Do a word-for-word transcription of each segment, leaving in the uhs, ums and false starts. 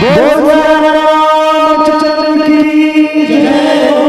बोल रामचंद्र की जय हो।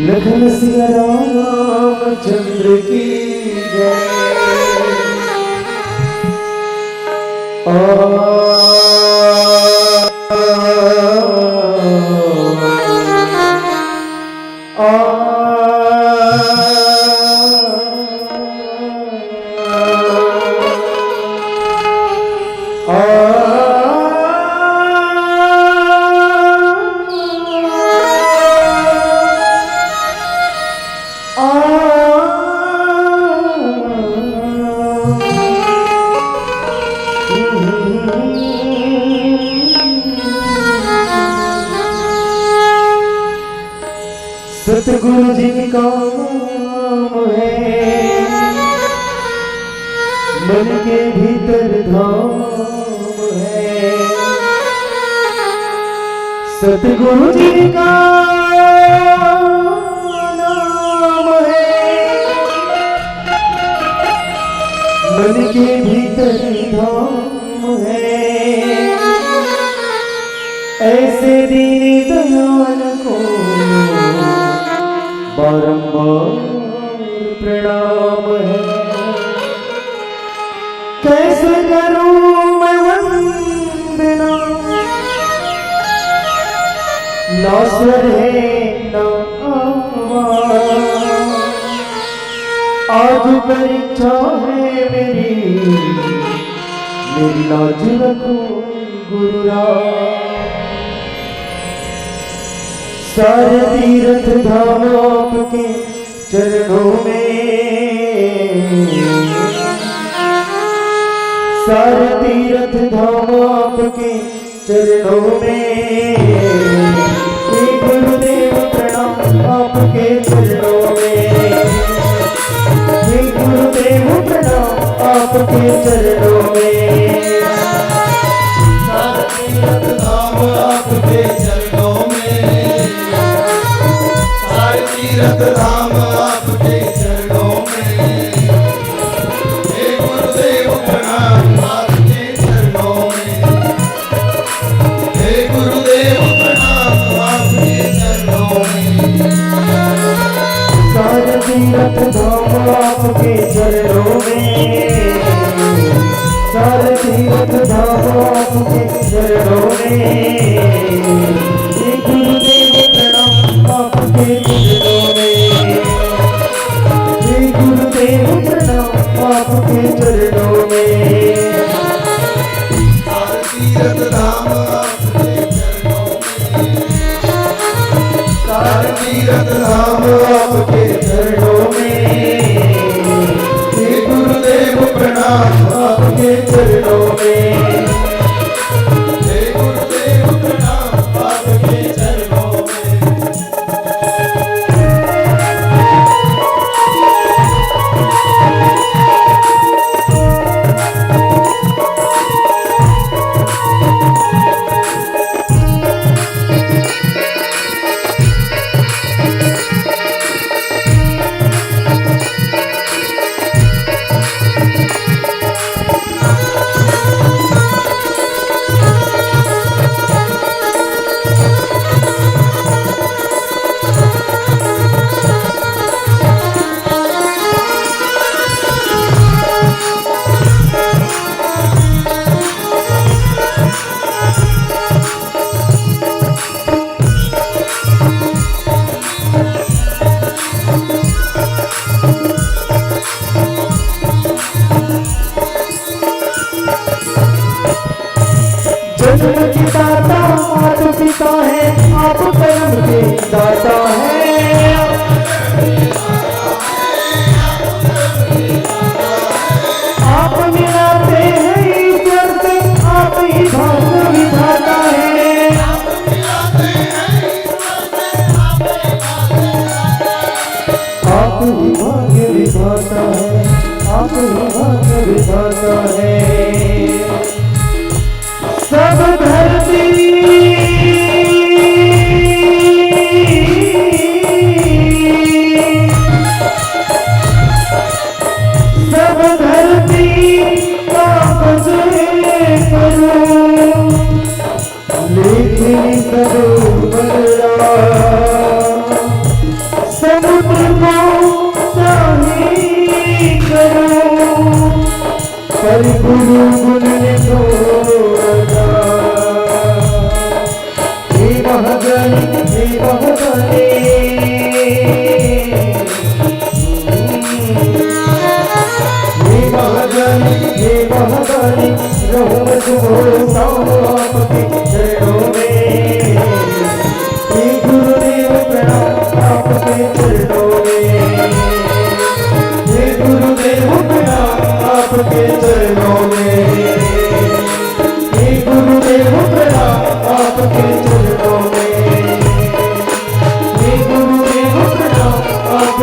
लखन सिया रामचंद्र की जय। आ, आ, सतगुरु जिनका नाम है, मन के भीतर धाम है। सतगुरु जिनका नाम है, मन के भीतर धाम है। ऐसे दीन दयाल को बारंबार प्रणाम है। कैसे करूं मैं वंदना, ना स्वर है ना आवाज। आज परीक्षा है मेरी, मेरी लाज रखो गुरुराज। सारे तीर्थ धाम आपके चरणों में, सारे तीर्थ धाम आपके चरणों में। हे गुरुदेव प्रणाम आपके चरणों में, हे गुरुदेव प्रणाम आपके चरणों में। सारे तीर्थ धाम आपके चरणों में, सारे तीर्थ धाम आपके चरणों में। हे गुरुदेव प्रणाम आपके चरणों में, हे गुरुदेव प्रणाम आपके चरणों में। सारे तीर्थ धाम आपके चरणों में, सारे तीर्थ धाम आपके चरणों में। हे गुरुदेव प्रणाम आपके चरणों में, हे गुरुदेव प्रणाम आपके चरणों में। सारे तीर्थ धाम आपके चरणों में, सारे तीर्थ धाम आपके चरणों में। हे गुरुदेव प्रणाम आपके चरणों में, हे गुरुदेव प्रणाम आपके चरणों में। जन्म के दाता मात पिता है, आप कर्म के दाता है। आप मिलाते हैं ईश्वर से, आप ही भाग्य विधाता है। आप ही भाग्य विधाता है, आप ही भाग्य विधाता है। सब धरती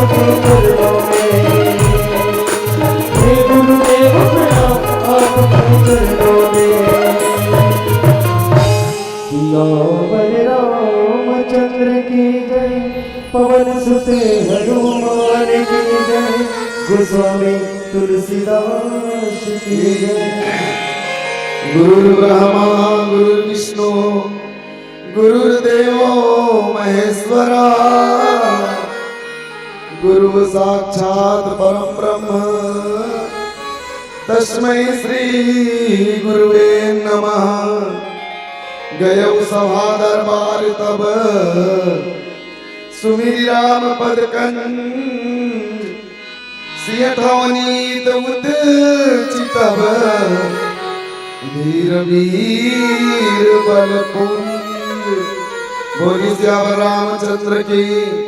चरणों में, हे गुरुदेव प्रणाम आपके चरणों में। सियावर रामचंद्र की जय, पवन सुत हनुमान की जय, गोस्वामी तुलसीदास की जय। गुरुर्ब्रह्मा गुरुर्विष्णु गुरुर्देवो महेश्वरा, गुरु साक्षात परम ब्रह्म, तस्मै श्री गुरुवे नमः। गयौ सभा दरबार तब, सुमिरि राम पद कंज। सिय ठौनी त उत चितब, धीर वीर बल पुंज। बोली सियावर रामचंद्र की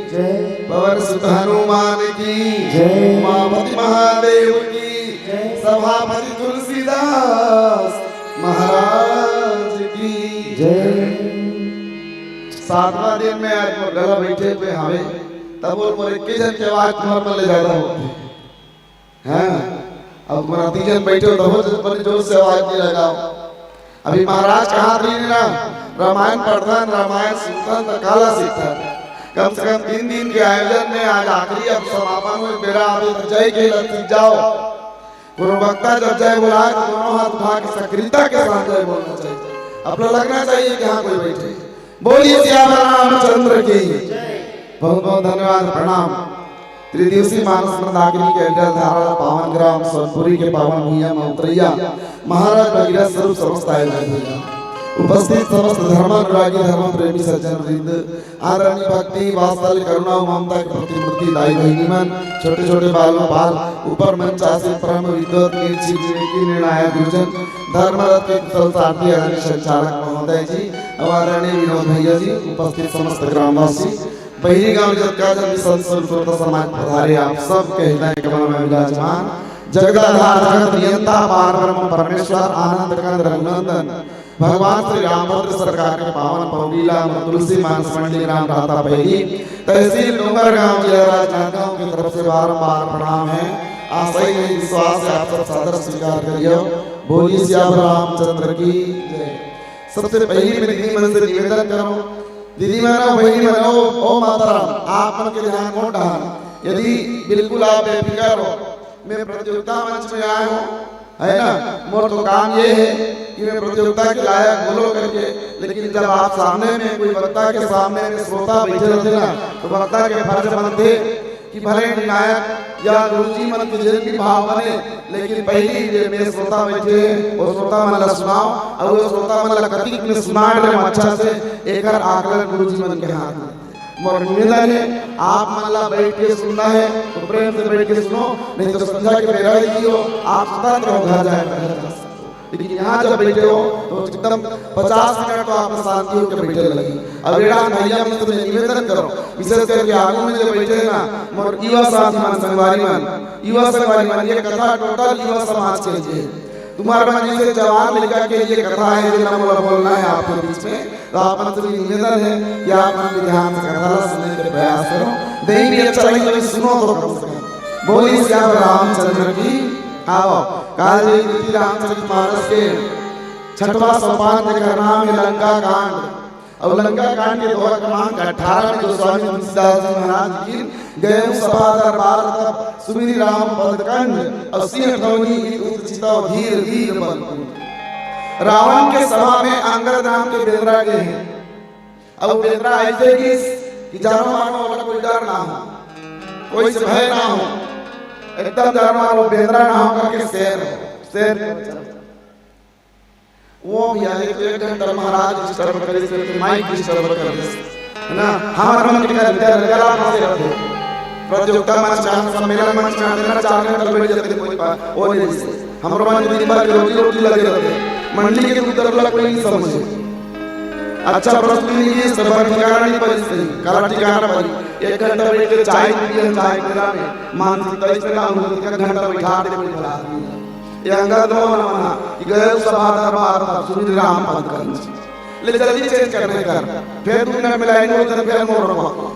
जय। पवन सुत हनुमान की जय। उमापति महादेव की जय। सभापति तुलसीदास महाराज की जय। सातवां दिन में आज मोर गला बैठे हुए हवे, तब मोर एक झन के आवाज तुम्हार मन ले ज्यादा होथे। हाँ, अब तुम्हारा तीजन बैठे हो, तब बड़े जोर से आवाज नहीं लगाओ। अभी महाराज कहा रही ना, रामायण पढ़थन, रामायण सुनथन, तो काला सीखथन। कम से कम तीन दिन के आयोजन में आज आखिरी, अब समापन हो, बेरा आवे तो जय के लग जाओ। कोनो वक्ता जब जय बोलाए तो दोनों हाथ उठा के सक्रियता के साथ जय बोलना चाहिए। अपना लगना चाहिए कि हाँ, कोई बैठे। बोलिए सियावर रामचंद्र की। बहुत बहुत धन्यवाद, प्रणाम। त्रिदिवसीय मानस मंदाकिनी के अविरल धारा ला पावन ग्राम सोनपुरी के पावन भुइयां में उतरैया महाराज भगीरथ स्वरूप समस्त आयोजन भुइयां उपस्थित समस्त धर्मानुरागी धर्म प्रेमी सज्जन वृंद, आदरणीय भक्ति, वात्सल्य, करुणा और ममता के प्रतिमूर्ति दाई बहिनी मन, छोटे छोटे बाल गोपाल, ऊपर मंच आसीन परम विद्वत, कीर्ति, विवेकी, निर्णायक गुरुजन, धर्म रथ के कुशल सारथी, आदरणीय संचालक महोदय जी और आदरणीय विनोद भैया जी, उपस्थित समस्त ग्रामवासी, बहिरी गांव जतका जन भी संत स्वरूप समाज पधारे, आप सब के हृदय कमल में विराजमान जगदाधार जगत नियंता पार ब्रह्म परमेश्वर आनंद कंद रघुनंदन भगवान श्री रामभद्र सरकार के पावन पौड़ी ला मोर तुलसी मानस मंडी ग्राम रातापैरी, तहसील डोंगरगांव, जिला राजनांदगांव की तरफ से बारंबार प्रणाम है। आशा ही नहीं, विश्वास है, आप सब सादर स्वीकार करियो। बोलिए सियावर रामचंद्र की जय। सबसे पहली मैं दीदी मन से निवेदन करूं, दीदी मन और बहिनी मन, ओ, ओ माता राम, आप मन के ध्यान मोर डहान। यदि बिल्कुल आप बेफिक्र हो, मैं प्रतियोगिता मंच में आया हूँ, है ना, मोर तो काम ये है कि मैं प्रतियोगिता के लायक बोलो करके, लेकिन जब आप सामने में कोई वक्ता के सामने में श्रोता बैठे रहते ना, तो वक्ता के फर्ज बनते कि भले नायक या गुरुजी मन के जेन भी भाव बने, लेकिन पहली ये में श्रोता बैठे हैं, वो श्रोता मन ला सुनाओ, और वो श्रोता मन ला कतिक में सुना रहे अच्छा से, एकर आकलन गुरुजी मन के हाथ में। मोर निवेदन है, आप मन ला बैठ के सुनना है तो प्रेम से बैठ के सुनो, नहीं तो संध्या के बेरा ही हो, आप स्वतंत्र हो घर जाए, घर जा सकते हो। लेकिन यहाँ जब बैठे हो तो एकदम पचास मिनट तो आप शांति होकर बैठे लगी। अब एड़ा भैया मन से मैं निवेदन करो, विशेष करके आगू में जो बैठे हैं ना, मोर युवा साथी मन, संगवारी मन, युवा संगवारी मन, ये कथा टोटल युवा समाज के लिए है। तुम्हारे मन जैसे जवान लड़का के लिए कथा है, जो ना मोला बोलना है आपके बीच में, तो आप मन से भी निवेदन है कि आप मन भी ध्यान से कथा ला सुनने के प्रयास करो। नहीं भी अच्छा लगे तो सुनो तो कम से कम। बोली सियावर रामचंद्र की। आओ, काल जी रीति रामचरित मानस के छठवां सोपान, जेकर नाम है लंका कांड। और लंका कांड के दोहा क्रमांक अठारह में गोस्वामी तुलसीदास जी महाराज की गए सभा दरबार तब सुमिरि राम पद कंज और सिय ठौनी इत उत चितव धीर वीर बल कुंज। रावण के सभा में अंगद नाम के बेंदरा गए हैं। अब बेंदरा ऐसे गिस कि जानो मानो ओला कोई डर ना हो, कोई से भय ना हो, एकदम जानो मानो बेंदरा ना हो करके शेर हो, शेर। वो भी आए तो एक घंटा महाराज डिस्टर्ब करे से, माइक डिस्टर्ब कर दे, है ना? हमार मन के कर दिया, गला फंसे रहते। प्रतियोगिता मंच में, सम्मेलन मंच में आते ना, चार घंटा बैठ जाते कोई पा, वो नहीं। हमरो मन दिन भर के रोजी रोटी लगे रहते, मंडी के दूध दर ला कोई नहीं समझे। अच्छा प्रस्तुति नहीं है, सब ठिकाना नहीं पड़ी सही, काला ठिकाना पड़ी। एक घंटा बैठ के चाय पी लिया, चाय के में मानसिकता इस तरह हम लोग एक घंटा बैठा दे कोई भला आदमी। ये अंगद मोहन मना कि गए सभा दरबार तब सुमिरि राम पद कंज। ले जल्दी चेंज करने कर, फिर दू मिनट में लाइन में उधर फिर मोर रखो।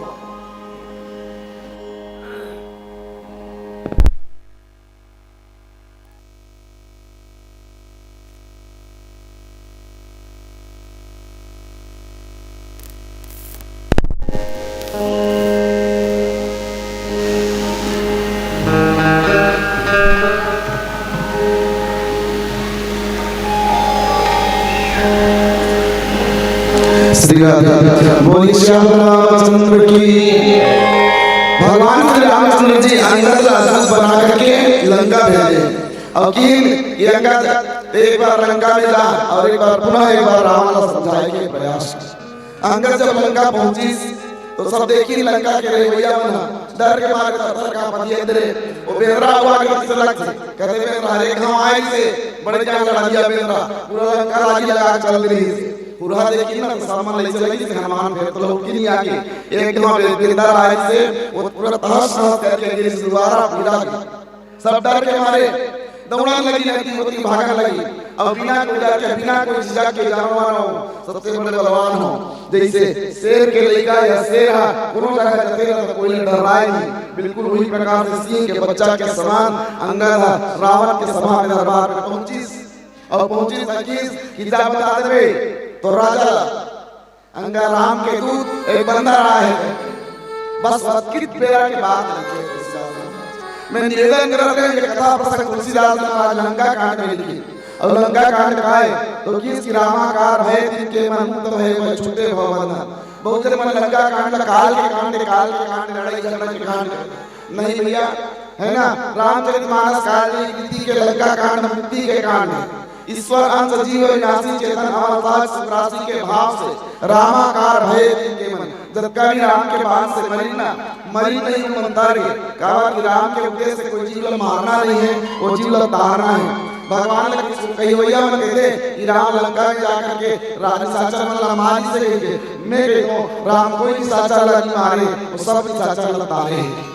रामचंद्र की। भगवान श्री रामचंद्र जी अंगद ला दूत बना करके लंका भेजे। अब किन ये अंगद एक बार लंका में जा और एक बार पुनः एक बार रावण ला समझाए के प्रयास। अंगद जब लंका पहुंचिस तो सब देखिन लंका के रहवैया मन ह डर के मारे थरथर कांपत हे। अंदरे वो बेंदरा हुआ के पीछे लग से कहते, "बेंदरा हर एक घाव आए से बड़े जान लड़ा दिया बेंदरा, पूरा लंका लागी लगा के चल रही से।" पूरा देखिन ना तो सामान ले चले कि हनुमान फेर तो लोग की नहीं आके एक घाव बे-, बेंदरा आए से वो पूरा तहस नहस करके गिर से दोबारा पीड़ा के सब डर के मारे दौड़न लगी, नदी होती भागन लगी। अब बिना कोई डर के, बिना कोई झिझक के जानवर हो, सबसे बड़े बलवान हो। जैसे शेर के लइका या शेर हा कोनो जगह जते ना तो कोई डराए नहीं, बिल्कुल वही प्रकार से सिंह के बच्चा के समान अंगद हा रावण के सभा में दरबार में पहुंचिस। और पहुंचिस तकिस कि जा बता देबे तो राजा ला अंगद राम के दूत एक बंदा आए हे। बस अतकित बेरा के बात रखे। मैं निवेदन करत हंव, ये कथा प्रसंग तुलसीदास महाराज लंका कांड में लिखे। और लंका कांड का हे तो किस कि रामाकार भय तिनके मन, मुक्त भय भय छूटे भव बंधन। बहुत जन मन लंका कांड ला काल के कांड, काल के कांड, लड़ाई झगड़ा के कांड। नहीं भैया, है ना, रामचरित मानस काल में रीति के लंका कांड मुक्ति के कांड हे। ईश्वर अंश जीव विनाशी चेतन अमर साज सुख राशि के भाव से रामाकार भय तिनके मन। जतका भी राम के बाण से मरिन ना, मरिन नहीं वो मंतर के। काबर कि राम के उद्देश्य कोई जीव ला मारना नहीं हे, वो जीव ला तारना हे। भगवान ला कुछ कहवैया मन कहते कि राम लंका में जाकर के रा-, निशाचर मन ला मारिस हे कहिके। मैं कहत हंव, राम कोई निशाचर ला नहीं मारे, वो सब निशाचर ला तारे हे।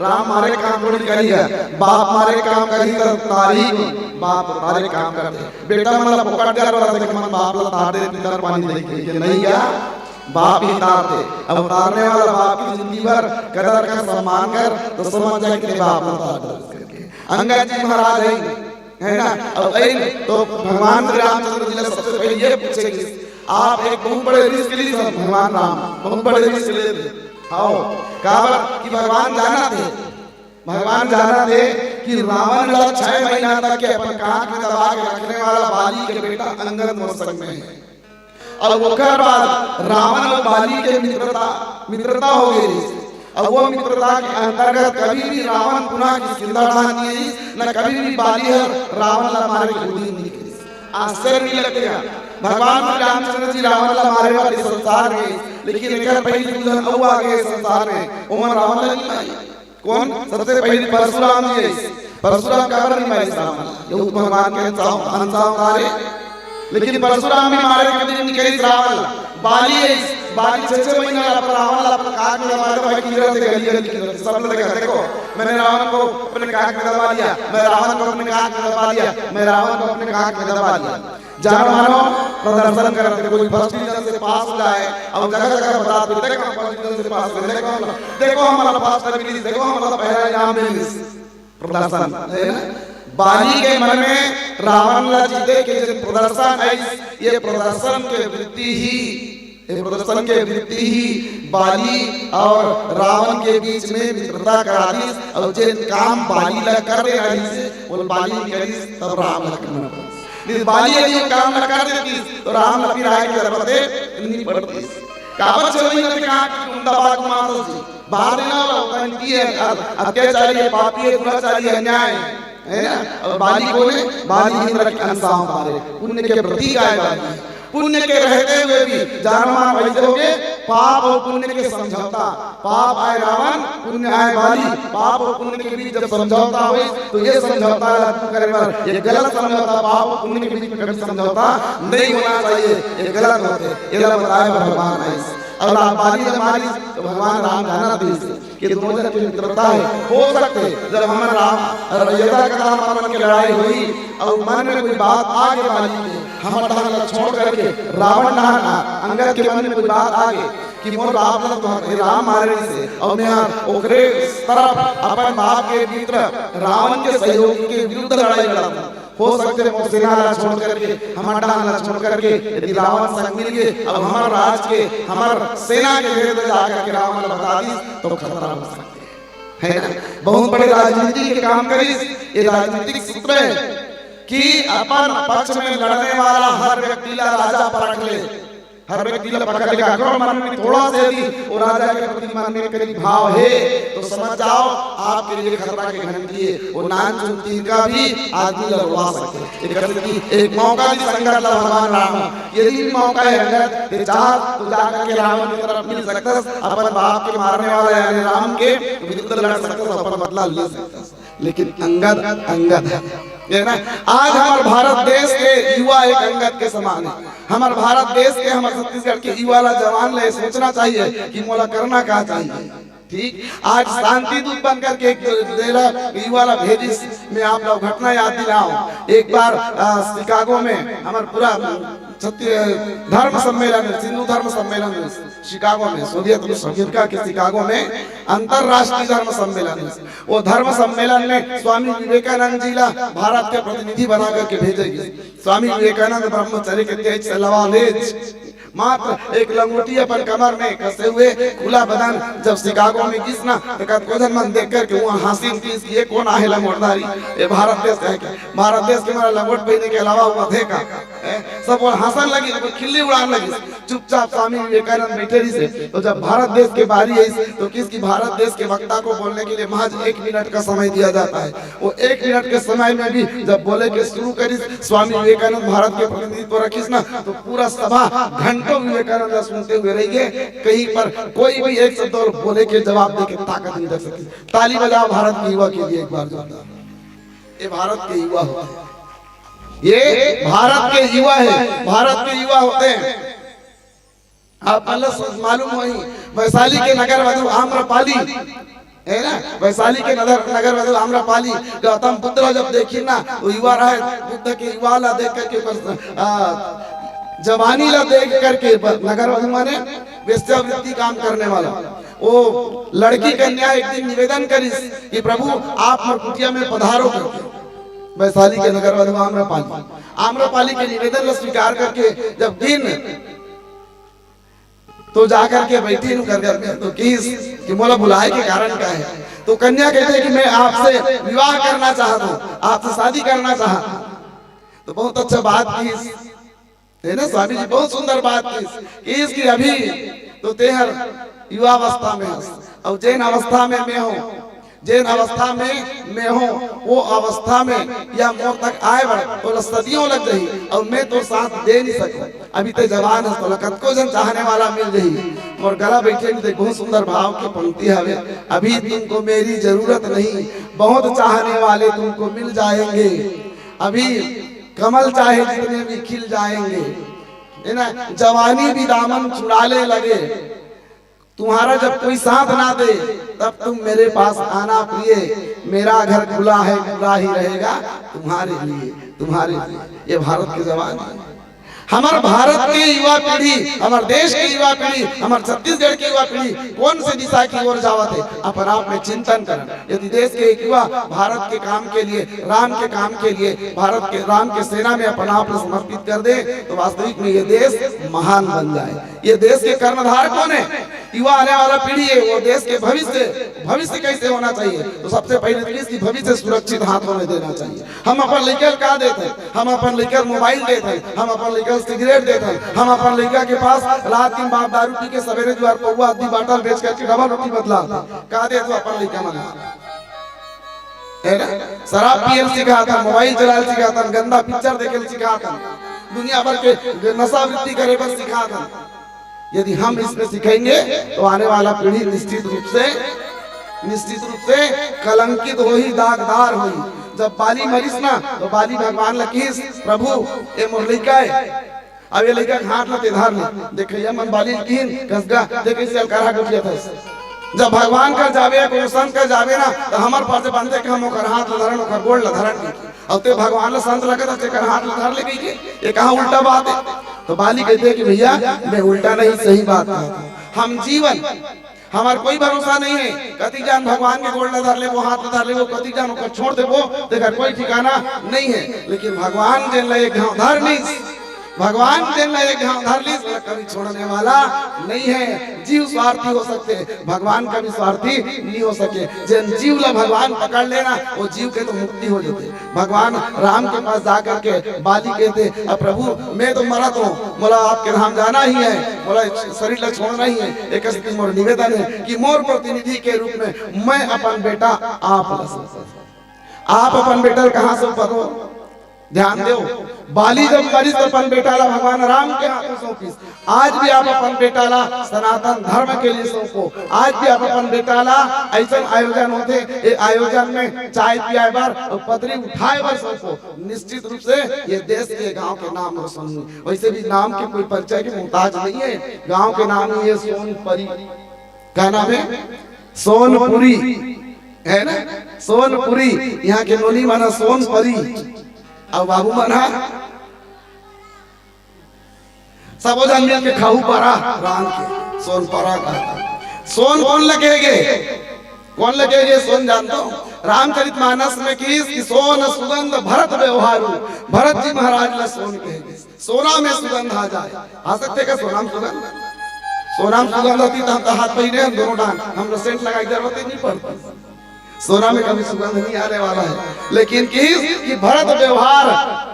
राम मारे काम थोड़ी करिया, बाप मारे काम करी त तारी को, बाप तारे काम करते। बेटा मन ला फोकट दे रहा, देख मन बाप ला तार दे, पितर पानी देख के नहीं गया, बाप ही तारते। अब तारने वाला बाप की जिंदगी भर कदर कर, सम्मान कर, तो समझ जाए कि बाप ला तार दे करके। अंगद जी महाराज है, है ना? अब ऐन तो भगवान श्री रामचंद्र जी ला सबसे पहले ये पूछेंगे, आप एक बहुत बड़े रिस्क ली थे भगवान राम, बहुत बड़े रिस्क ले थे। हाँ, काबर कि भगवान जानत हे, भगवान जानत हे कि रावण ला छह महीना तक के अपन कांख में दबा के रखने वाला बाली के बेटा अंगद मोर संग में है। और ओकर बाद रावण और बाली के मित्रता, मित्रता हो गई। और वो मित्रता के अंतर्गत कभी भी रावण पुनः किष्किंधा डहन नहीं आइस, न कभी भी बाली हर रावण ला मारे के उद्यम नहीं करिस। आश्चर्य नहीं लगेगा, भगवान श्री रामचंद्र जी रावण ला मारे वाले संसार में, लेकिन एकर पहले दू झन अउ आगे संसार में, ओमन रावण ला नहीं मारे। कौन? सबसे पहले परशुराम जी आइस। परशुराम काबर नहीं मारिस रावण ला? ये तो भगवान के अंश अवतार हे। लेकिन परशुराम भी मारे के दिन निकलिस रावण ला। बाली आइस, बाली छह छह महीना ला अपन रावण ला अपन काख में दबा दबा के गिरा दे, गली गली गिरा दे। सब लोग देखा, देखो, मैंने रावण को अपने काख में दबा लिया, मैं रावण को अपने काख में दबा लिया, मैं रावण को अपने काख में दबा लिया। जानो मानो प्रदर्शन करत हे, कोई फर्स्ट डिवीजन से पास हो जाए और जगह जगह बता दे, देखो हम फर्स्ट डिवीजन से पास हो गए, देखो हम, देखो हमारा फर्स्ट मिली, देखो हमारा पहला इनाम मिली। प्रदर्शन है ना? बाली के मन में रावण ला जीते के जो प्रदर्शन है, ये प्रदर्शन के वृत्ति ही, ये प्रदर्शन के वृत्ति ही बाली और रावण के बीच में मित्रता करा दीस और जे काम बाली ला कर दे रही से, वो बाली करिस तब राम ला करना पड़े। नहीं, बाली यदि वो काम न कर देती, तो राम ला फिर आए के जरूरत नहीं पड़ती। काबर छह महीना से कहा कि उनका बात मानो जी, बाहर देना वाला होता है, इनकी है, अ-, अत्याचारी है, पापी है, दुराचारी है, अन्याय है, है ना? और बाली कौन है? बाली इंद्र के अंश अवतार हे, पुण्य के प्रतीक आए बाली। पुण्य के रहते हुए भी जानवर ऐसे हो गए, पाप और पुण्य के समझौता। पाप आए रावण, पुण्य आए बाली। पाप और पुण्य के बीच जब समझौता हुई, तो ये समझौता लागू करे बर, ये गलत समझौता, पाप और पुण्य के बीच में कभी समझौता नहीं होना चाहिए, ये गलत होते, ये ला बताए बर भगवान आइस। और आप बाली जब मारिस, तो भगवान राम जानत हे कि दोनों जन के मित्रता है। हो सकथे, जब हमर राम, यदा कदा हमर मन के लड़ाई होई और मन में कोई बात आगे बाली के, हमर डहन ला छोड़ करके रावण डहन आ, अंगद के मन में कोई बात आगे कि मोर बाप ला तो हे राम मारे से और मैं ओकरे तरफ अपन बाप के मित्र रावण के सहयोगी के विरुद्ध लड़ाई लड़त हंव। हो सकथे मोर सेना ला छोड़ करके, हमर डहन ला छोड़ करके यदि रावण संग मिल गे, अब हमर राज के, हमर सेना के भेद ला जा करके रावण ला बता दीस, तो खतरा हो सकथे, है ना? बहुत बड़े राजनीति के काम करिस। ये राजनीतिक सूत्र है कि अपन पक्ष में लड़ने वाला हर व्यक्ति ला राजा परख ले। हर व्यक्ति ला पकड़ लेगा। अगर मन में थोड़ा से भी वो राजा के प्रति मन में करीब भाव है, तो समझ जाओ, आपके लिए खतरा के घंटी है। वो नान चुन तिनका भी आदमी ला रुआ सकथे। एक, एक मौका दी संगत ला भगवान राम, यदि भी मौका है अंगद, ते चाह तो जा करके रावण की तरफ मिल सकथस, अपन बाप के मारने वाला यानी राम के विरुद्ध लड़ सकथस, अपन बदला ले सकथस। लेकिन अंगद अंगद है, है ना? आज हमारे भारत देश के युवा एक अंगद के समान है। हमारे भारत देश के, हमारे छत्तीसगढ़ के युवा ला, जवान ला ये सोचना चाहिए कि मोला करना का चाहिए। ठीक, आज शांति दूत बन करके एक देला युवा ला भेजिस। मैं आप लोग घटना याद दिलाऊं, एक बार, आ, शिकागो में हमारे पूरा छत्ती-, धर्म सम्मेलन, हिंदू धर्म सम्मेलन शिकागो में, सोवियत रूस अमेरिका के शिकागो में अंतर्राष्ट्रीय धर्म सम्मेलन। वो धर्म सम्मेलन में स्वामी विवेकानंद जी ला भारत के प्रतिनिधि बना करके भेजे गए। स्वामी विवेकानंद ब्रह्मचर्य के तेज से लबालेज, मात्र एक लंगोटी अपन कमर में कसे हुए, खुला बदन, जब शिकागो में गिस ना, तो कतको झन मन देख करके वहाँ हंसिन किहिस कि ये कोन आहे लंगोटधारी, ये भारत देश के है क्या? भारत देश के मारा लंगोट पहिने के अलावा हुआ थे का? हैं? सब वो हंसन लगिस, कोई खिल्ली उड़ान लगिस। चुपचाप स्वामी विवेकानंद बैठे रहिस हे। तो जब भारत देश के बारी आइस, तो किहिस कि भारत देश के वक्ता को बोलने के लिए महज एक मिनट का समय दिया जाता है। वो एक मिनट के समय में भी जब बोले के शुरू करिस, स्वामी विवेकानंद भारत के प्रतिनिधित्व रखिस ना, तो पूरा सभा घंटों विवेकानंद ला सुनते हुए रहि गे। कहीं पर कोई भी एक शब्द और बोले के जवाब दे के ताकत नहीं रख सकिस। ताली बजाओ भारत के युवा के लिए एक बार जोरदार। ये भारत के युवा होते हैं, ये भारत के युवा है, भारत के युवा होते हैं। आप मन ला सु-, मालूम होही, वैशाली के नगर वधु आम्रपाली, है ना, वैशाली के नगर, नगर वधु आम्रपाली, गौतम बुद्ध ला जब देखिन ना, वो युवा रहे, बुद्ध के युवा ला देख करके ओकर, आ, जवानी ला देख करके ब-, नगर वधु माने वेश्यावृत्ति काम करने वाला, वो लड़की कन्या एक दिन निवेदन करिस कि प्रभु, आप मोर कुटिया में पधारो करके। वैशाली के नगर वधु आम्रपाली, आम्रपाली के निवेदन ला स्वीकार करके जब दिन तो जाकर के बैठी हूँ घर, घर में, तो किहिस कि मोला बुलाए के कारण का है? तो कन्या कहते कि मैं आपसे विवाह करना चाहता हूँ, आपसे शादी करना चाहता हूँ। तो बहुत अच्छा बात किहिस, है ना, स्वामी जी बहुत सुंदर बात किहिस, किहिस कि अभी तो तेहर युवावस्था में हस, और जेन अवस्था में मैं हूँ, जेन अवस्था में मैं हूँ, वो अवस्था में या मोर तक आए बर तोला सदियों लग जाही, और मैं तो साथ दे नहीं सकूँ। अभी ते जवान हस, तोला कतको झन चाहने वाला मिल जाही। मोर गला बैठे में देख, बहुत सुंदर भाव के पंक्ति हवे, अभी तुमको मेरी जरूरत नहीं, बहुत चाहने वाले तुमको मिल जाएंगे। अभी कमल चाहे जितने भी खिल जाएंगे, है ना, जवानी भी दामन छुड़ाने लगे। तुम्हारा जब कोई साथ ना दे, तब तुम मेरे पास आना प्रिय, मेरा घर खुला है, खुला ही रहेगा तुम्हारे लिए, तुम्हारे लिए। ये भारत के जवान है। हमार भारत के युवा पीढ़ी, हमार देश के युवा पीढ़ी, हमार छत्तीसगढ़ के युवा पीढ़ी कौन से दिशा की ओर जावत है, अपन आप में चिंतन करन। यदि देश के एक युवा भारत के काम के लिए, राम के काम के लिए, भारत के, राम के सेना में अपन आप को समर्पित कर दे, तो वास्तविक में ये देश महान बन जाए। ये देश के कर्णधार कौन है? युवा आने वाला पीढ़ी है, वो देश के भविष्य, भविष्य कैसे होना चाहिए? तो सबसे पहले तो इसकी भविष्य सुरक्षित हाथों में देना चाहिए। हम अपन लइका ल का देत हन? हम अपन लइका ल मोबाइल देत हन, हम अपन लइका ल सिगरेट देत हन, हम अपन लइका के पास रात दिन बाप दारू पी के सवेरे जुआर पौवा आदि बाटल बेच करके डबल रोटी बतला का देत हो अपन लइका मन ल? है ना? शराब पिए ल सिखात हन, मोबाइल चलाए ल सिखात हन, गंदा पिक्चर देखे ल सिखात हन, दुनिया भर के नशा वृत्ति करे बर सिखात हन। यदि हम इसमें सिखाएंगे तो आने वाला पीढ़ी निश्चित रूप से, निश्चित रूप से कलंकित होही, दागदार होही। जब बाली मरिस ना, तो बाली भगवान ल किहिस, "प्रभु, ये मोर लइका है, अब ये लइका के हाथ ल ते धर ले।" देखइया मन बाली ल किहिन, "कसगा, देख कइसे अलकरहा गोठियाथस।" जब भगवान कर जाबे या कोनो संत कर जाबे ना, तो हमर फर्ज बनथे कि हम ओकर हाथ ल धरन, ओकर गोड़ ल धरन। अउ ते भगवान ल संत लगत हस, तेकर हाथ ल धर ले कहिके, ये कहाँ उल्टा बात है? तो बाली कहते हैं कि भैया, मैं उल्टा नहीं, सही बात कहा था। हम जीवन, हमार कोई भरोसा नहीं है, कतिक जान भगवान के गोड़ ल धर लेबो, हाथ ल धर लेबो, कतिक जान ओकर छोड़ देबो, तेकर कोई ठिकाना नहीं है। लेकिन भगवान जेन ल एक घाव धर लीस, भगवान जेन ला एक घांव धर लिस, ओला कभी छोड़ने वाला नहीं है। जीव स्वार्थी हो सकथे, भगवान कभी स्वार्थी नहीं हो सके। जेन जीव ला भगवान पकड़ लेना, वो जीव के तो मुक्ति हो जाथे। भगवान राम के पास जा करके बाली कहथे, "अब प्रभु, मैं तो मरत हूँ, मोला आपके धाम जाना ही है, मोला शरीर ला छोड़ना ही है, एक स्थिति मोर निवेदन है कि मोर प्रतिनिधि के रूप में मैं अपन बेटा आप ला सौंपत हूँ।" आप अपन बेटा ला कहाँ सौंपत हो? ध्यान देव, बाली जब मरिस त अपन बेटा ला भगवान राम के हाथ में सौंपिस। आज भी आप अपन बेटा ला सनातन धर्म के लिए सौंपो। आज भी आप अपन बेटा ला, ऐसा आयोजन होथे, ये आयोजन में चाय पियाए बर और पतरी उठाए बर सौंपो। निश्चित रूप से ये देश के, गांव के नाम रोशन होही। वैसे भी नाम के कोई परिचय के मोहताज नहीं है। गांव के नाम ही है सोनपरी। का नाम है? सोनपुरी, है ना? सोनपुरी। यहाँ के नोनी मन ह सोनपरी, अउ बाबू मन ह सबो झन मिल के खाहू पारा रांध के सोनपारा का। सोन कोन ल कहे गे? कोन ल कहे गे सोन जानथो? रामचरित मानस में किहिस कि सोन सुगंध भरत व्यवहारू, भरत जी महाराज ला सोन कहे गे। सोना में सुगंध आ जाए, आ सकथे का सोना में सुगंध? सोना में सुगंध होती त हम तो हाथ पहिरे हन दोनों डांग, हमला सेंट लगाए के जरूरत ही नहीं पड़ती। सोना में कभी सुगंध नहीं आने वाला है, लेकिन किहिस कि भरत व्यवहार,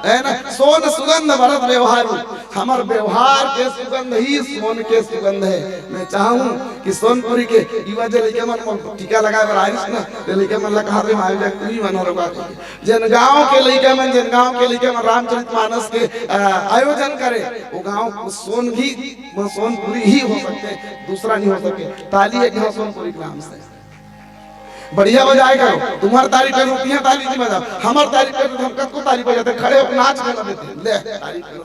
है ना, सोन सुगंध भरत व्यवहार, हमर व्यवहार के सुगंध ही सोन के सुगंध है। मैं चाहूँ कि सोनपुरी के युवा जे लइका मन टीका लगाए बर आइस ना, ते लइका मन ला कहा रे, माय जग तुम्ही मन रोगा के। जेन गांव के लइका मन, जेन गांव के लइका मन रामचरित मानस के, अ, आयोजन करे, वो गांव सोन ही, वो सोनपुरी ही हो सकथे, दूसरा नहीं हो सके। ताली एक घांव सोनपुरी के नाम से बढ़िया बजाए करो, तुम्हार तारीफ करो, तिहां ताली नहीं बजाओ, हमर तारीफ करो, हम कतको ताली बजाते, खड़े होकर नाच कर देते, ले, तारीफ करो।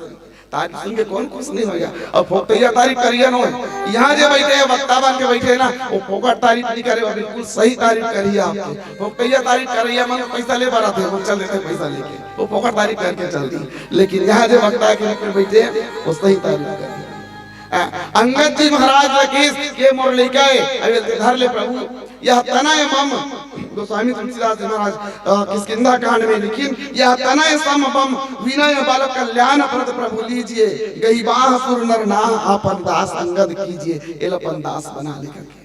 तारीफ सुन के कौन खुश नहीं होगा? और फोकटैया तारीफ करिया नो है। यहाँ जे बैठे हैं, वक्ता बन के बैठे हैं ना, वो फोकट तारीफ नहीं करे, वो बिल्कुल सही तारीफ करिए आपके। फोकटैया तारीफ करैया मन पैसा ले बर आथे, वो चल देथे पैसा लेके, वो फोकट तारीफ करके चल दी। लेकिन यहाँ जे वक्ता के रूप में बैठे हैं, वो सही तारीफ करिए। आ, अंगद जी महाराज ला किहिस, ये मोर लइका है, अबे धर ले प्रभु, यह तनय मम, गोस्वामी तुलसीदास जी महाराज, अ, किष्किंधा कांड में लिखिन, "यह तनय सम मम विनय बल कल्याण प्रद प्रभु लीजिए, गही बाह सुर नर नाह आपन दास अंगद कीजिए।" एला अपन दास बना ले करके।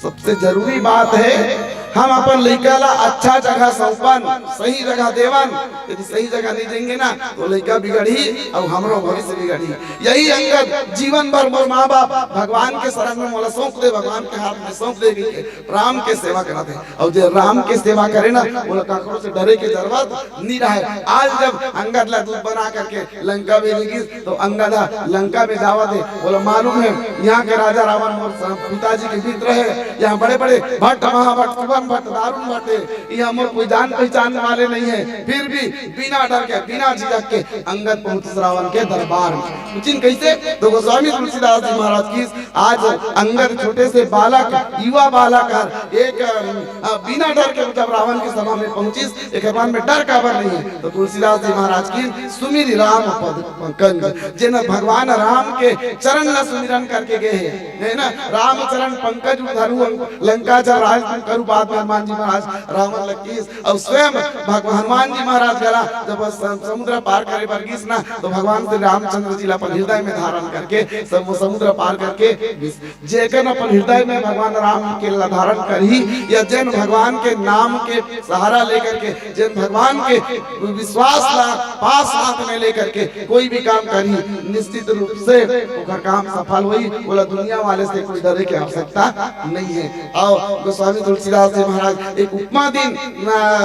सबसे जरूरी बात है, हम अपन लइका ला अच्छा जगह सौंपन, सही जगह देवन। यदि सही जगह नहीं देंगे ना, तो लइका बिगड़ही अउ हमरो भविष्य बिगड़ही। यही अंगद जीवन भर मोर माँ बाप भगवान के शरण में मोला सौंप दे, भगवान के हाथ में सौंप दे, राम के सेवा करत हे। अउ जे राम के सेवा करे ना, ओला काकरो से डरे के जरूरत नहीं रहे। आज जब अंगद ला दूत बना करके लंका में गिस, तो अंगद ह लंका में जावत हे, ओला मालूम है, यहाँ के राजा रावण मोर स-, पिताजी के मित्र है, यहाँ बड़े-बड़े भट्ट, महाभट्ट, सुबन भट्ट, दारुण भट्ट है, यहाँ मोर कोई जान पहचान वाले नहीं है, फिर भी बिना डर के, बिना झिझक के अंगद पहुंचिस रावण के दरबार में। पूछिन कैसे? तो गोस्वामी तुलसीदास जी महाराज किहिस, आज अंगद छोटे से बालक, युवा बालक हर एक, अ, बिना डर के जब रावण के सभा में पहुंचिस, एक बार में डर काबर नहीं है? तो तुलसीदास जी महाराज किहिन, "सुमिरि राम पद पंकज", जेन भगवान राम के चरण ला सुमिरन करके गे हे, है ना? "राम चरण पंकज उर धरहु अंक-, लंका जल राज तुम करू", बाद में हनुमान जी महाराज रावण ला किहिस, अउ स्वयं भगवान हनुमान जी महाराज घला जब स-, समुद्र पार करे बर गिस ना, तो भगवान श्री रामचंद्र जी ला अपन हृदय में धारण करके सब वो समुद्र पार करके गिस। जेकर अपन हृदय में भगवान राम के ला धारण करही, या जेन भगवान के नाम के सहारा लेकर के, जेन भगवान के विश्वास ला पास हाथ में लेकर के कोई भी काम करही, निश्चित रूप से ओकर काम सफल होही। ओला दुनिया वाले से कोई डरे के आवश्यकता नहीं है। अउ गोस्वामी तुलसीदास जी महाराज एक उपमा दिन, आ,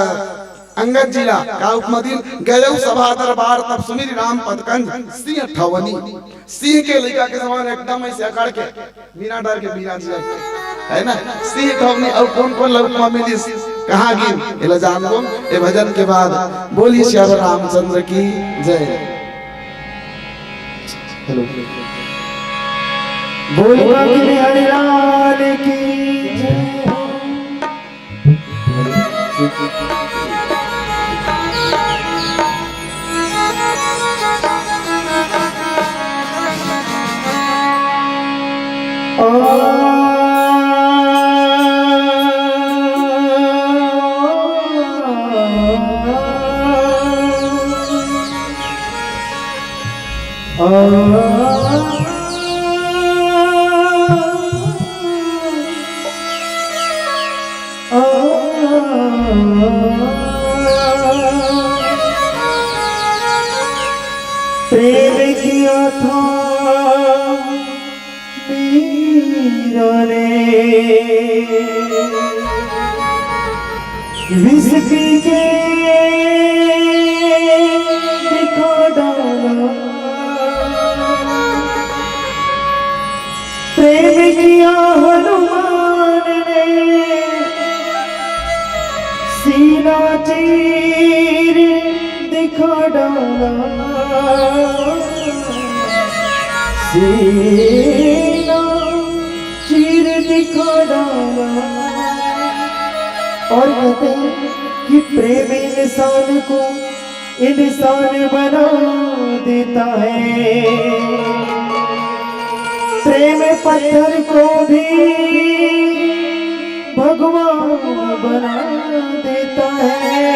अंगद जी ला, का उपमा दिन, "गयउ सभा दरबार तब सुमिरि राम पद कंज सिंह ठवनी।" सिंह के लइका के समान एकदम ऐसे अकड़ के, बिना डर के, बिना झिझक के, है ना? सिंह ठवनी। अउ कौन कौन ला उपमा मिलिस, कहाँ गिन, एला जानबो ए भजन के बाद। बोलिए सियावर रामचंद्र की जय। हेलो। बोल बांके बिहारी लाल की जय हो। आ, प्रेम किया था मीरा ने, विष पी के दिखा डाला। प्रेम किया हनुमान ने, सीना चीर दिखा डाला, सीना चीर दिखा डाला। और कहते हैं कि प्रेम इंसान को इंसान बना देता है, प्रेम पत्थर को भी भगवान बना देता है।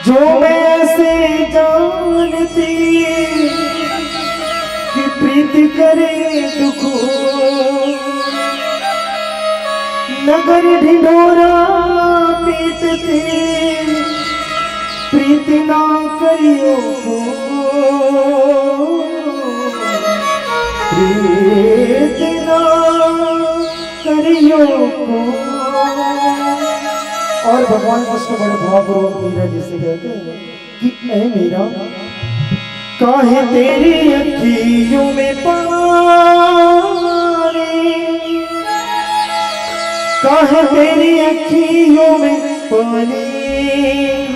जो मैं ऐसे जानती कि प्रीत करे दुख हो, नगर ढिंढोरा पीटते, प्रीत ना करियो को, प्रीत ना करियो को। और भगवान कृष्ण बड़े भावपूर्वक मीरा जी से कहते हैं कि ऐ मीरा, काहे तेरी अखियों में पानी, काहे तेरी अखियों में पानी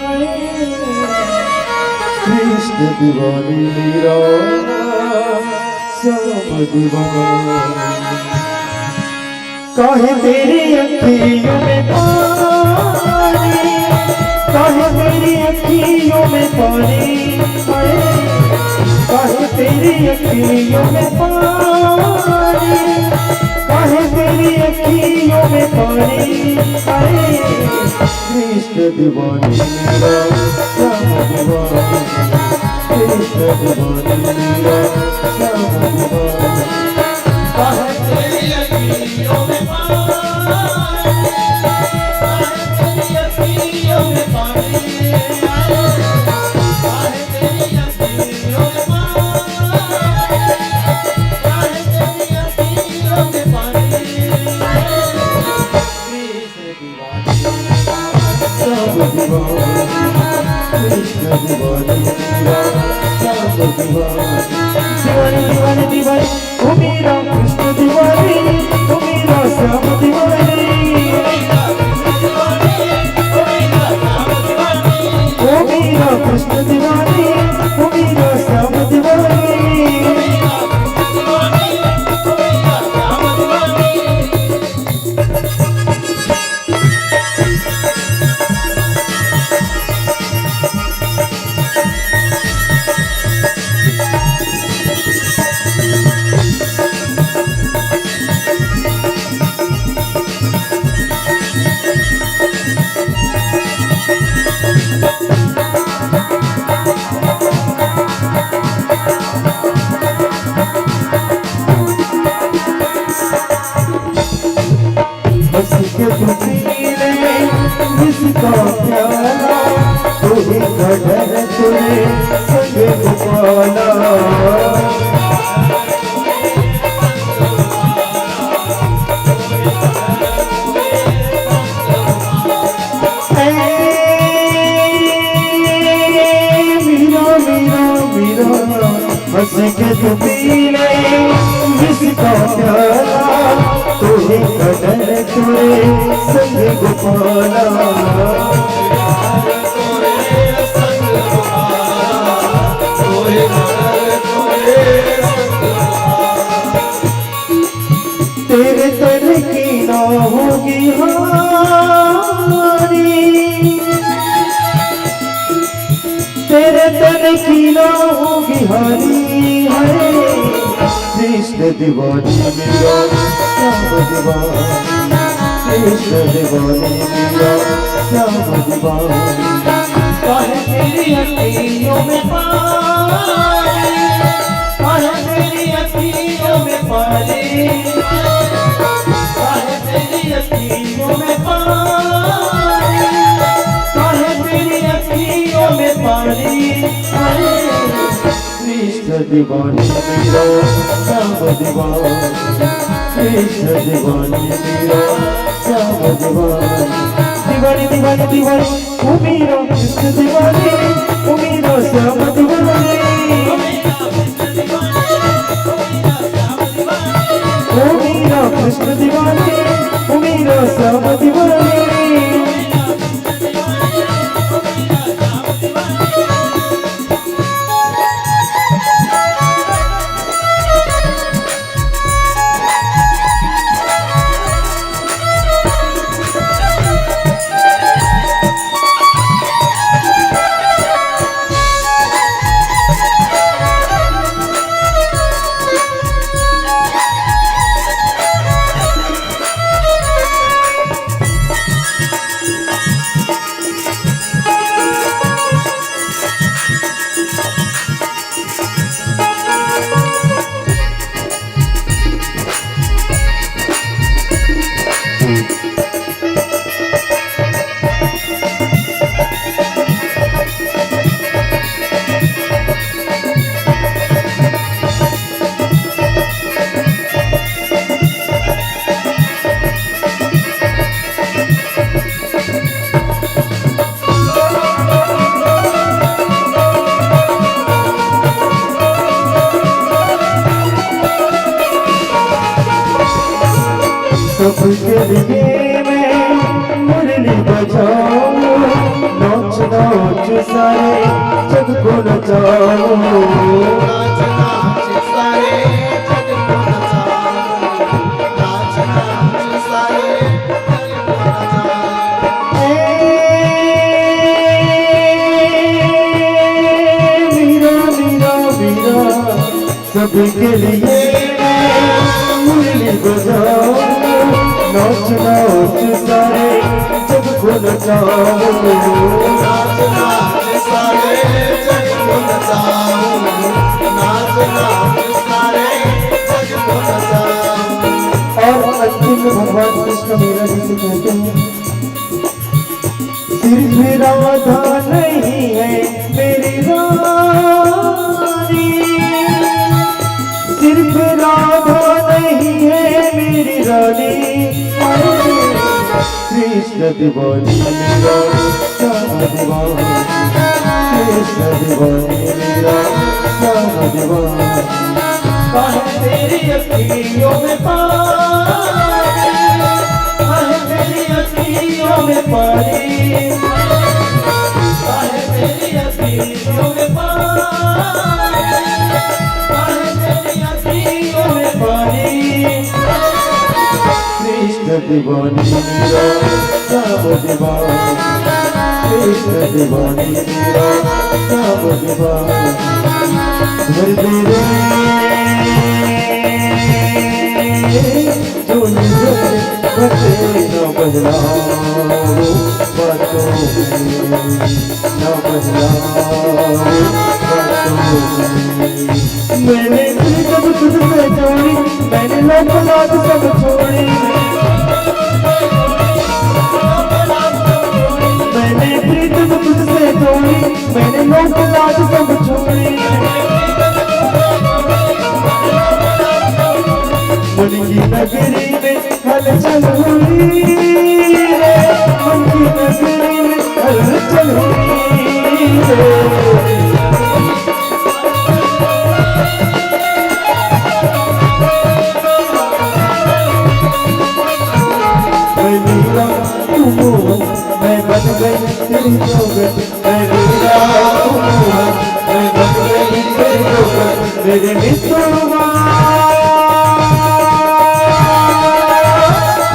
है। कृष्ण दीवानी मीरा, श्याम दीवानी। काहे तेरी अखियों में पानी, काहे तेरी अखियों में पानी, हाय। काहे तेरी अखियों में पानी, काहे तेरी अखियों में पानी, हाय। कृष्ण दीवानी मीरा, श्याम दीवानी, कृष्ण दीवानी मीरा, श्याम दीवानी। दीवानी, दीवानी, दीवानी, दीवानी, ओ मीरा कृष्ण दीवानी, ओ मीरा श्याम दीवानी। ओ मीरा कृष्ण दीवानी, ओ मीरा श्याम दीवानी। हंस के तू पी ले इसका प्याला, तू ही का डर तूने संग पाला। ए मीरा, मीरा, मीरा, हंस के तू पी ले इसका प्याला, तू ही का डर तूने संग पाला। तेरे तन की ना होगी हानि, तेरे तन की ना होगी हानि है। कृष्ण दीवानी मीरा, श्याम दीवानी, कृष्ण दीवानी मीरा, श्याम दीवानी। काहे तेरी अखियों में पानी, काहे तेरी अखियों में पानी, काहे तेरी दीवानी मीरा, श्याम दीवानी, कृष्ण दीवानी मीरा, श्याम दीवानी। दीवानी, दीवानी, दीवानी, ओ मीरा, कृष्ण दीवानी, ओ मीरा, श्याम दीवानी। ओ मीरा, कृष्ण दीवानी, ओ मीरा, श्याम दीवानी। सबके लिए मैं मुरली बजाऊं, नाच नाच सारे जग को नचाऊं। नाच नाच सारे जग को नचाऊं, नाच नाच सारे जग को नचाऊं। ए मीरा, मीरा, मीरा, सबके लिए मैं मुरली बजाऊं, नाच नाच सारे जग को नचाऊं। नाच नाच सारे जग को नचाऊं, नाच नाच सारे जग को नचाऊं। और अंतिम में भगवान कृष्ण मीरा जी से कहते हैं, सिर्फ राधा नहीं है मेरी रानी, सिर्फ राधा नहीं है मेरी रानी। कृष्ण दीवानी मीरा, श्याम दीवानी, कृष्ण दीवानी मीरा, श्याम दीवानी। काहे तेरी अखियों में पानी, काहे तेरी अखियों में पानी, काहे तेरी अखियों में पानी, काहे तेरी अखियों में पानी। कृष्ण दीवानी मीरा, श्याम दीवानी, कृष्ण दीवानी मीरा, श्याम दीवानी। भर दे रे झोली झोली, बच्चे न बहलाओ बातों में, न बहलाओ बातों में। मैंने प्रीतम तुझसे जोड़ी, मैंने लोक लाज सब छोड़ी। मैंने प्रीतम तुझसे जोड़ी, मैंने लोक लाज सब छोड़ी। मन की नगरी में हलचल हुई रे, मन की नगरी में हलचल हुई रे। मैं नीला, तू मोहन, मैं बन गई तेरी जोगत। मैं नीला, तू मोहन, मैं बन गई तेरी जोगत। मेरे मित्तलवा,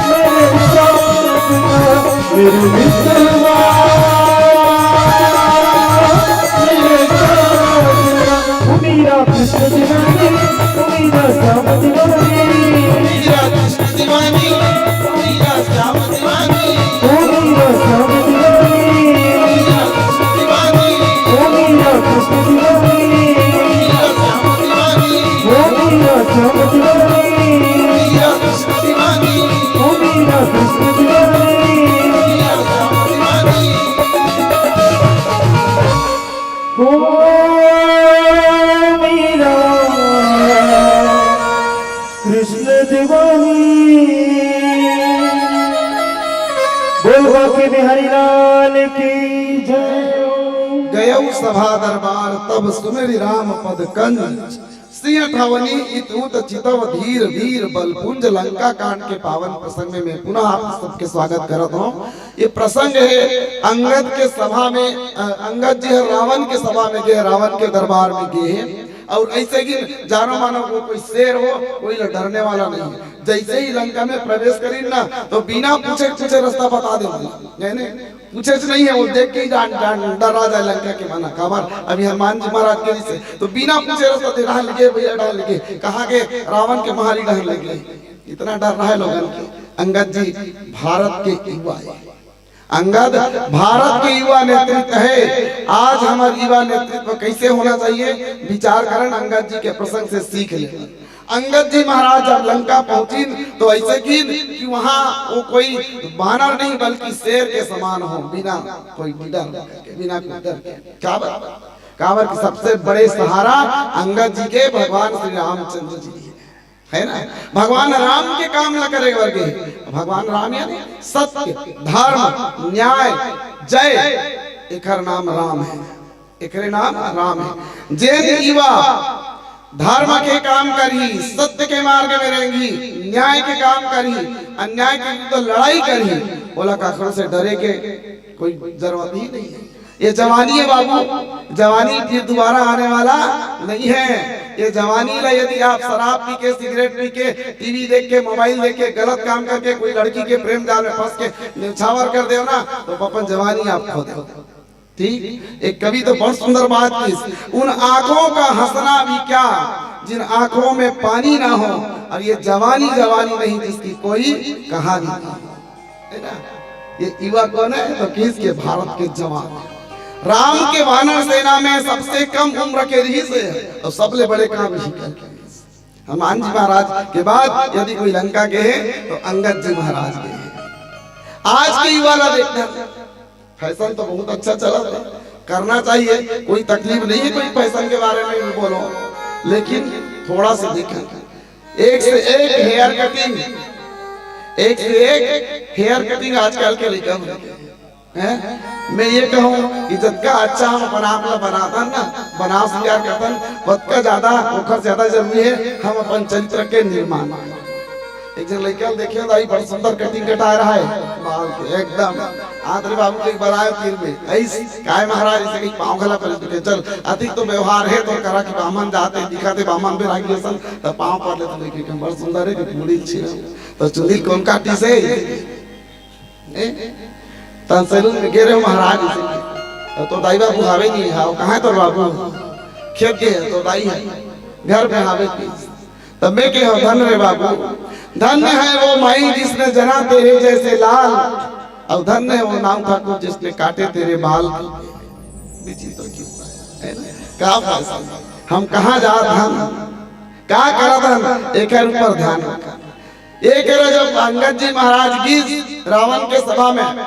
मेरे साजना, मेरे मित्तलवा, मेरे साजना। ओ मीरा कृष्ण दीवानी, ओ मीरा श्याम दीवानी। मीरा कृष्ण दीवानी, मीरा श्याम दीवानी। ओ मीरा श्याम दीवानी, मीरा कृष्ण दीवानी। ओ मीरा कृष्ण दीवानी, मीरा श्याम दीवानी। ओ मीरा श्याम दीवानी, मीरा कृष्ण दीवानी। ओ मीरा कृष्ण दीवानी, मीरा श्याम दीवानी। ओ मीरा हरिलाल की जय। गयउ सभा दरबार तब सुमिरि राम पद कंज। सिंह ठावनी इत उत चितव धीर वीर बल पुंज। लंका कांड के पावन प्रसंग में मैं पुनः आप सबके स्वागत करत हूँ। ये प्रसंग है अंगद के सभा में, अ, अंगद जी ह रावण के सभा में गे, रावण के दरबार में गे हे। अउ अइसे कि जानो मानो वो कोई शेर हो, कोई ला डरने वाला नहीं है। जइसे ही लंका में प्रवेश करिन ना, तो बिना पूछे पूछे रस्ता बता देथे। नहीं, नहीं, पूछे से नहीं है, वो देख के ही जान, जान डरा जाए लंका के मना। काबर अभी हनुमान जी महाराज के से तो बिना पूछे रस्ता दे, "डहन लगे भैया, डहन लगे, कहाँ के रावण के महल डहन लगे।" इतना डर रहा है लोगन के। अंगद जी भारत के युवा है। अंगद भारत के युवा नेतृत्व है। आज हमर युवा नेतृत्व कैसे होना चाहिए, विचार करन, अंगद जी के प्रसंग से सीख ले। अंगद जी महाराज जब लंका पहुंचिन तो ऐसे किन कि वहां वो कोई बानर नहीं बल्कि शेर के समान हो, बिना कोई डर के, बिना कोई डर के। काबर? काबर कि सबसे बड़े सहारा अंगद जी के भगवान श्री रामचंद्र जी है। है ना? भगवान राम के काम ला करे बर गे। भगवान राम यानी सत्य, धर्म, न्याय, जय, एकर नाम राम है, एकरे नाम राम है। जेन युवा धर्म के काम करही, सत्य के मार्ग में रेंगही, न्याय के काम करही, अन्याय के विरुद्ध लड़ाई करही, ओला काखरो से डरे के कोई जरूरत ही नहीं है। ये जवानी है बाबू, जवानी फिर दोबारा आने वाला नहीं है। ये जवानी ला यदि आप शराब पी के, सिगरेट पी के, टीवी देख के, मोबाइल देख के, गलत काम करके कोई लड़की के प्रेम जाल में फंस के न्यौछावर कर देव ना, तो अपन जवानी आप खो देव। ठीक, एक कवि तो बहुत सुंदर बात की, "उन आंखों का हंसना भी क्या, जिन आंखों में पानी ना हो, और ये जवानी जवानी नहीं, जिसकी कोई कहानी ना हो।" है ना? ये युवा कौन है? तो किस के? भारत के जवान। राम के वानर सेना में सबसे कम उम्र के रहिस हे अउ सबले बड़े काम ही करके। हनुमान जी महाराज के बाद यदि कोई लंका गे हे तो अंगद जी महाराज गे हे। आज के युवा ला देखना, फैशन तो बहुत अच्छा चला है, करना चाहिए, कोई तकलीफ नहीं है कोई फैशन के बारे में भी बोलो, लेकिन थोड़ा सा देखें, एक से एक हेयर कटिंग, एक से एक हेयर कटिंग आजकल के लइका मन के। हैं? मैं ये कहूँ कि जतका अच्छा हम अपन आप ला बनाथन ना, बनाव सिंगार करथन, ओतका ज्यादा, ओखर ज्यादा जरूरी है हम अपन चरित्र के निर्माण। एक झन लइका ल देखे दाई, बड़ सुंदर कटिंग कटाए रहा है बाल के एकदम। आदरे बाबू के एक बार आए तीर में, "ऐस काय महाराज, ऐसे कहीं पाँव घला पर के चल, अतिक तो व्यवहार है तो करा कि बामन जाते दिखाते बामन बेरागी असन, त पाँव पर ले तो देखे के बड़ सुंदर है कि मुड़ी छीना, तो चुंदी कौन काटी से?" ए? तन सैलून में गे रहे हो महाराज जी से। तो दाई बाबू हावे नहीं है, कहाँ है तोर बाबू? खेत के है, तो दाई है, घर में हावे पीस। तब मैं के हो, "धन्य रे बाबू, धन्य है वो माई जिसने जना तेरे जैसे लाल, और धन्य है वो नाऊ ठाकुर जिसने काटे तेरे बाल।" विचित्र क्यों है ना? का फैसला? हम कहाँ जात हन? का करत हन? एकर ऊपर ध्यान रखा। एक बेरा जब अंगद जी महाराज गिस रावण के सभा में,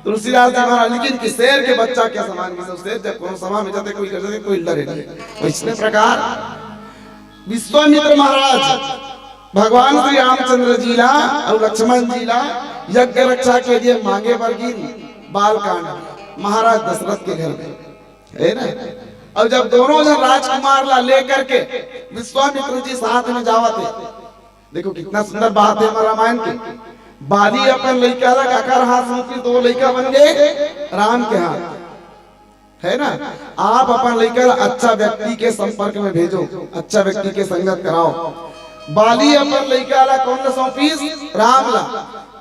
तुलसीदास जी महाराज लिखिन कि शेर के बच्चा के समान गिस। शेर जब कोनो सभा में जाते, कोई कर जाते, कोई लड़े नहीं। वैसने प्रकार विश्वामित्र महाराज भगवान श्री रामचंद्र जी ला और लक्ष्मण जी ला यज्ञ रक्षा के लिए मांगे बर गिन बाल कांड, महाराज दशरथ के घर में, है ना? और जब दोनों जन राजकुमार ला लेकर के विश्वामित्र जी साथ में जावत है, देखो कितना सुंदर बात है हमारा रामायण के। बाली अपन लइका ला काकर हाथ सौंपिस, तो वो लइका बन गए राम के हाथ, है ना? आप अपन लइका ला अच्छा व्यक्ति के संपर्क में भेजो, अच्छा व्यक्ति के संगत कराओ। बाली अपन लइका ला कौन ला सौंपिस? राम ला।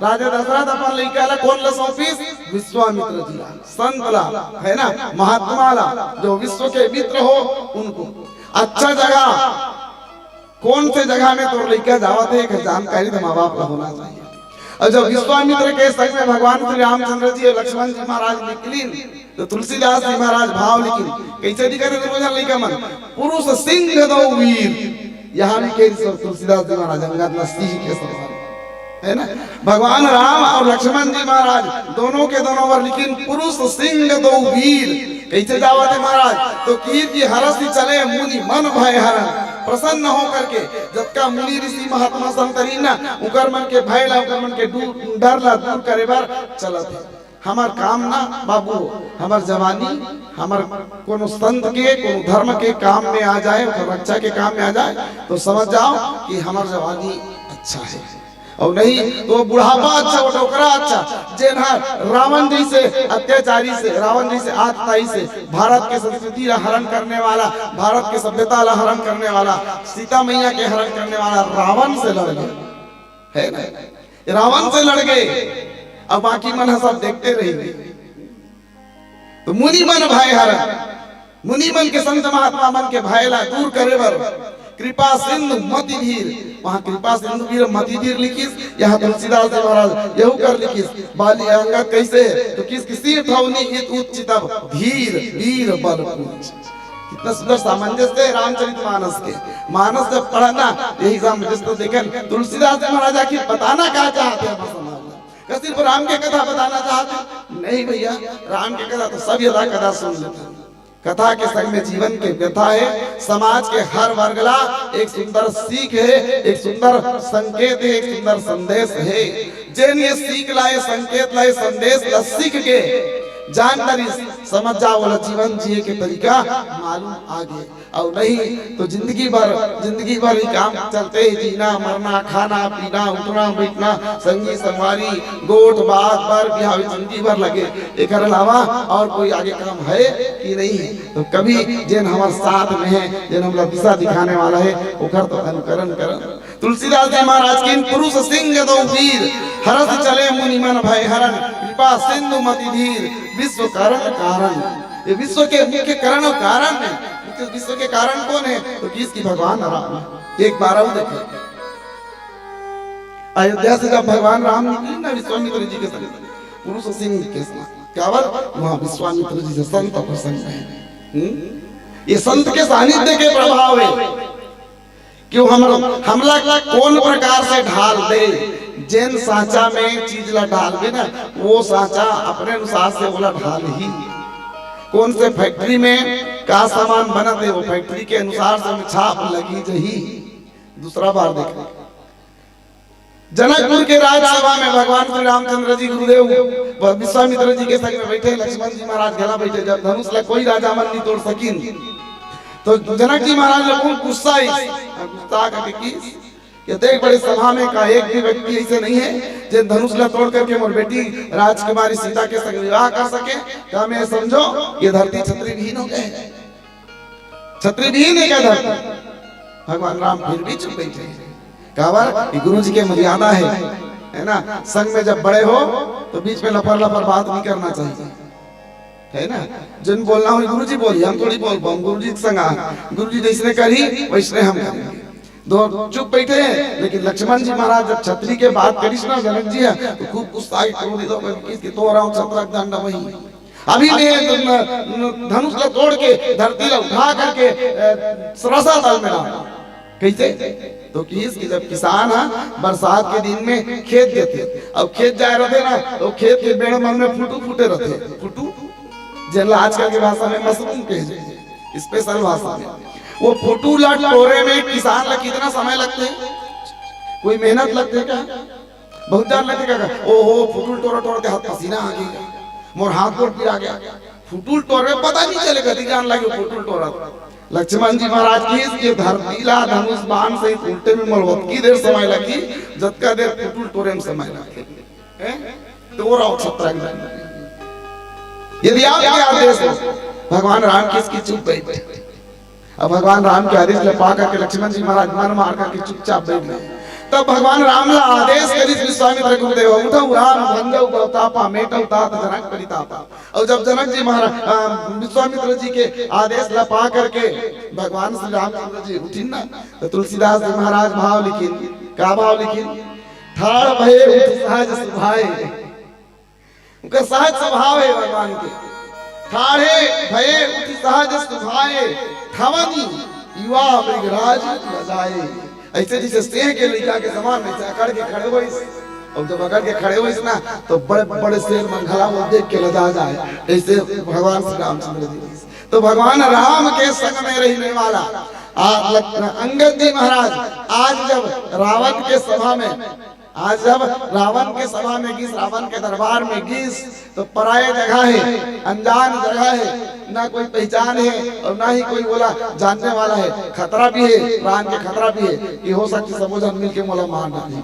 राजा दशरथ अपन लइका ला कौन ला सौंपिस? विश्वामित्र जी ला, संत ला, है ना, महात्मा ला, जो विश्व के मित्र हो उनको। अच्छा जगह, कौन से जगह में तोर लइका जावत है, एक जानकारी तो माँ बाप ला होना चाहिए। और जब विश्वामित्र के संग में भगवान श्री रामचंद्र जी और लक्ष्मण जी महाराज निकलिन, तो तुलसीदास जी महाराज भाव लिखिन, कैसे दिखत है दोनों जन लइका मन? पुरुष सिंह दो वीर। यहाँ भी कह रहे तुलसीदास जी महाराज अंगद ला सिंह के समान, है ना? भगवान राम और लक्ष्मण जी महाराज दोनों के दोनों बर लिखिन पुरुष सिंह दो वीर। कैसे जावत है महाराज? तो कीर की हरस ही चले मुनि मन भय हरन। प्रसन्न होकर के जतका मुनि ऋषि महात्मा संत रहिन ना, उकर मन के भय ला, उकर मन के डू-, डर ला दूर करे बर चलत है। हमर काम ना बाबू, हमर जवानी, हमर कोनो संत के, कोनो धर्म के काम में आ जाए, ओकर रक्षा के काम में आ जाए, तो समझ जाओ कि हमर जवानी अच्छा है। अउ नहीं तो बुढ़ापा अच्छा, वो डोकरा अच्छा, जेन ह रावण जइसे अत्याचारी से, रावण जइसे आतताई से, भारत के संस्कृति ला हरण करने वाला, भारत के सभ्यता ला हरण करने वाला, सीता मैया के हरण करने वाला रावण से लड़ गए, है ना? रावण से लड़ गए। अब बाकी मन ह सब देखते रहिगे। तो मुनि मन भय हरन, मुनि मन के, संत महात्मा मन के भय ला दूर करे बर कृपा सिंधु मति धीर, वहां कृपा सिंधु वीर मति धीर लिखिस, यहाँ तुलसीदास जी महाराज यहू कर लिखिस। बाली अंगद कैसे तो किस किसी ठौनी इत उच्चितब धीर वीर बल पूंज। कितना सुंदर सामंजस्य है रामचरित मानस के। मानस जब पढ़ना यही सामंजस्य तो देखें, तुलसीदास जी महाराज आखिर बताना क्या चाहते हैं, बस समझ लो। क्या सिर्फ राम के कथा बताना चाहते हैं? नहीं भैया, राम के कथा तो सब यदा कदा सुन लेते हैं। कथा के संग में जीवन के व्यथा है, समाज के हर वर्ग ला एक सुंदर सीख है, एक सुंदर संकेत है, एक सुंदर संदेश है। जेन ये सीख ला, ये संकेत ला, ये संदेश ला सीख के जान डरिस, समझ जाओ, ओला जीवन जिए के तरीका मालूम आ गए। अउ नहीं तो जिंदगी भर, जिंदगी भर ही काम चलते ही जीना, मरना, खाना, पीना, उठना, बैठना, संगी, संगवारी, गोठ, बात, बर, बिहाव, जिंदगी भर लगे। एकर अलावा और कोई आगे काम है कि नहीं है? तो कभी जेन हमारे साथ में है, जेन हमला दिशा दिखाने वाला है, ओकर तो अनुकरण करन। तुलसीदास जी महाराज के पुरुष सिंह दो वीर, हरस चले मुनि मन भय हरन, कृपा सिंधु मति धीर, विश्व करण कारण। ये विश्व के मुख्य करण और कारण है। मुख्य विश्व के कारण कौन है? तो किस की भगवान राम। एक बार और देखे, अयोध्या से जब भगवान राम निकले ना विश्वामित्र जी के संग, पुरुष सिंह के संग, काबर वहां विश्वामित्र जी से संत प्रसन्न है। हम्म? ये संत के सानिध्य के प्रभाव है। क्यों हम, हमला कौन प्रकार से ढाल दे? जेन सांचा में चीज ला डालबे ना, वो सांचा अपने अनुसार से ओला ढाल ही। कौन से फैक्ट्री में का सामान बनत है, वो फैक्ट्री के अनुसार से ओमे छाप लगी जही। दूसरा बार देख, जनकपुर के राजसभा में भगवान श्री रामचंद्र जी गुरुदेव व विश्वामित्र जी के संग में बैठे, लक्ष्मण जी महाराज घला बैठे। जब धनुष ला कोई राजा मन नहीं तोड़ सकिन, तो जनक जी महाराज ला बहुत गुस्सा आई। गुस्सा करके की, ये देख, बड़े सभा में का एक भी व्यक्ति ऐसे नहीं है जो धनुष ला तोड़ करके मोर बेटी राजकुमारी सीता के संग विवाह कर सके। क्या मैं समझो, ये धरती छत्री विहीन हो गए, छत्री विहीन है क्या धरती? भगवान राम फिर भी चुप बैठे हैं। काबर कि गुरु जी के मर्यादा है, है ना? संग में जब बड़े हो तो बीच में लफर लफर बात नहीं करना चाहिए, है ना? जिन बोलना हो गुरु जी बोलिए, हम थोड़ी बोल पाऊं। गुरु जी के संग आ, गुरु जी जैसने करी वैसने हम करेंगे। दो चुप बैठे हैं, लेकिन लक्ष्मण जी महाराज जब छत्री के बात करिस ना जनक जी ह, तो खूब गुस्सा के क्रोधित होकर किस के तो राम छत्रक दंड वही। अभी मैं धनुष ला तोड़ के धरती ला उठा करके रसातल में डाल। कैसे? तो किस कि जब किसान ह बरसात के दिन में खेत जाथे, अब खेत जाए रहते ना, तो खेत के बेड़ मन में फुटू फूटे रहते, फुटू, जेला आजकल के भाषा में मशरूम कहे जाथे, स्पेशल भाषा में। वो फुटू ला टोरे में किसान ला कितना समय लगथे? कोई मेहनत लगथे का? बहुत जान लगथे का? ओहो, फुटू ल टोरत टोरत हाथ पसीना आ गया, मोर हाथ गोड़ पिरा गया। फुटू ल टोरे पता नहीं चले, कति जान लगे फुटू ल टोरत। लक्ष्मण जी महाराज किस के धरती ला धनुष बाण से उल्टे में मोला ओतकी देर समय लगी, जतका देर फुटू ल टोरे में समय लगे। हैं? तो वो रहो छत्रक दंड। यदि आपके आदेश हो, भगवान राम किस की चुप बैठे। अब भगवान राम के आदेश ला पा करके लक्ष्मण जी महाराज मन मार करके चुपचाप बैठ गए। तब भगवान राम ला आदेश करिस विश्वामित्र गुरुदेव, "उठऊ राम भंजऊ भवतापा, मेटऊ तात जनक परितापा।" और जब जनक जी महाराज, अ, विश्वामित्र जी के आदेश ला पा करके भगवान श्री रामचंद्र जी उठिन ना, तो तुलसीदास जी महाराज भाव लिखिन, का भाव लिखिन? "ठाढ़ भये उठि सहज सुभाए।" उनका सहज स्वभाव है भगवान के। "ठाढ़े भये उठि सहज सुभाए, ठवनी युवा मृगराज लजाए।" ऐसे जैसे सेह के लइका के समान, ऐसे अकड़ के खड़े होइस। और जब अकड़ के खड़े होइस ना, तो बड़े बड़े शेर मन घला वो देख के लजा जाए। ऐसे भगवान श्री रामचंद्र जी। तो भगवान राम के संग में रहने वाला आ, लग-, अंगद जी महाराज आज जब रावण के सभा में आज जब रावण के सभा में गिस, रावण के दरबार में गिस, तो पराये जगह हे, अनजान जगह हे, ना कोई पहचान हे अउ ना ही कोई ओला जानने वाला हे। खतरा भी हे, प्राण के खतरा भी हे कि हो सकथे सबो झन मिलके मोला मार डारही।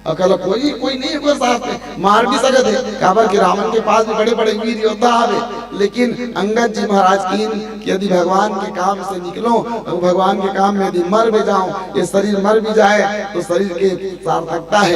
अउ कहला कोई, कोई नहीं हे ओकर साथ में, मार भी सकत हे, काबर कि रावण के पास भी बड़े-बड़े वीर योद्धा हवे, लेकिन अंगद जी महाराज कहिन कि यदि भगवान के काम से निकलों अउ भगवान के काम में यदि मर भी जाओं, ये शरीर मर भी जाए तो शरीर के सार्थकता हे,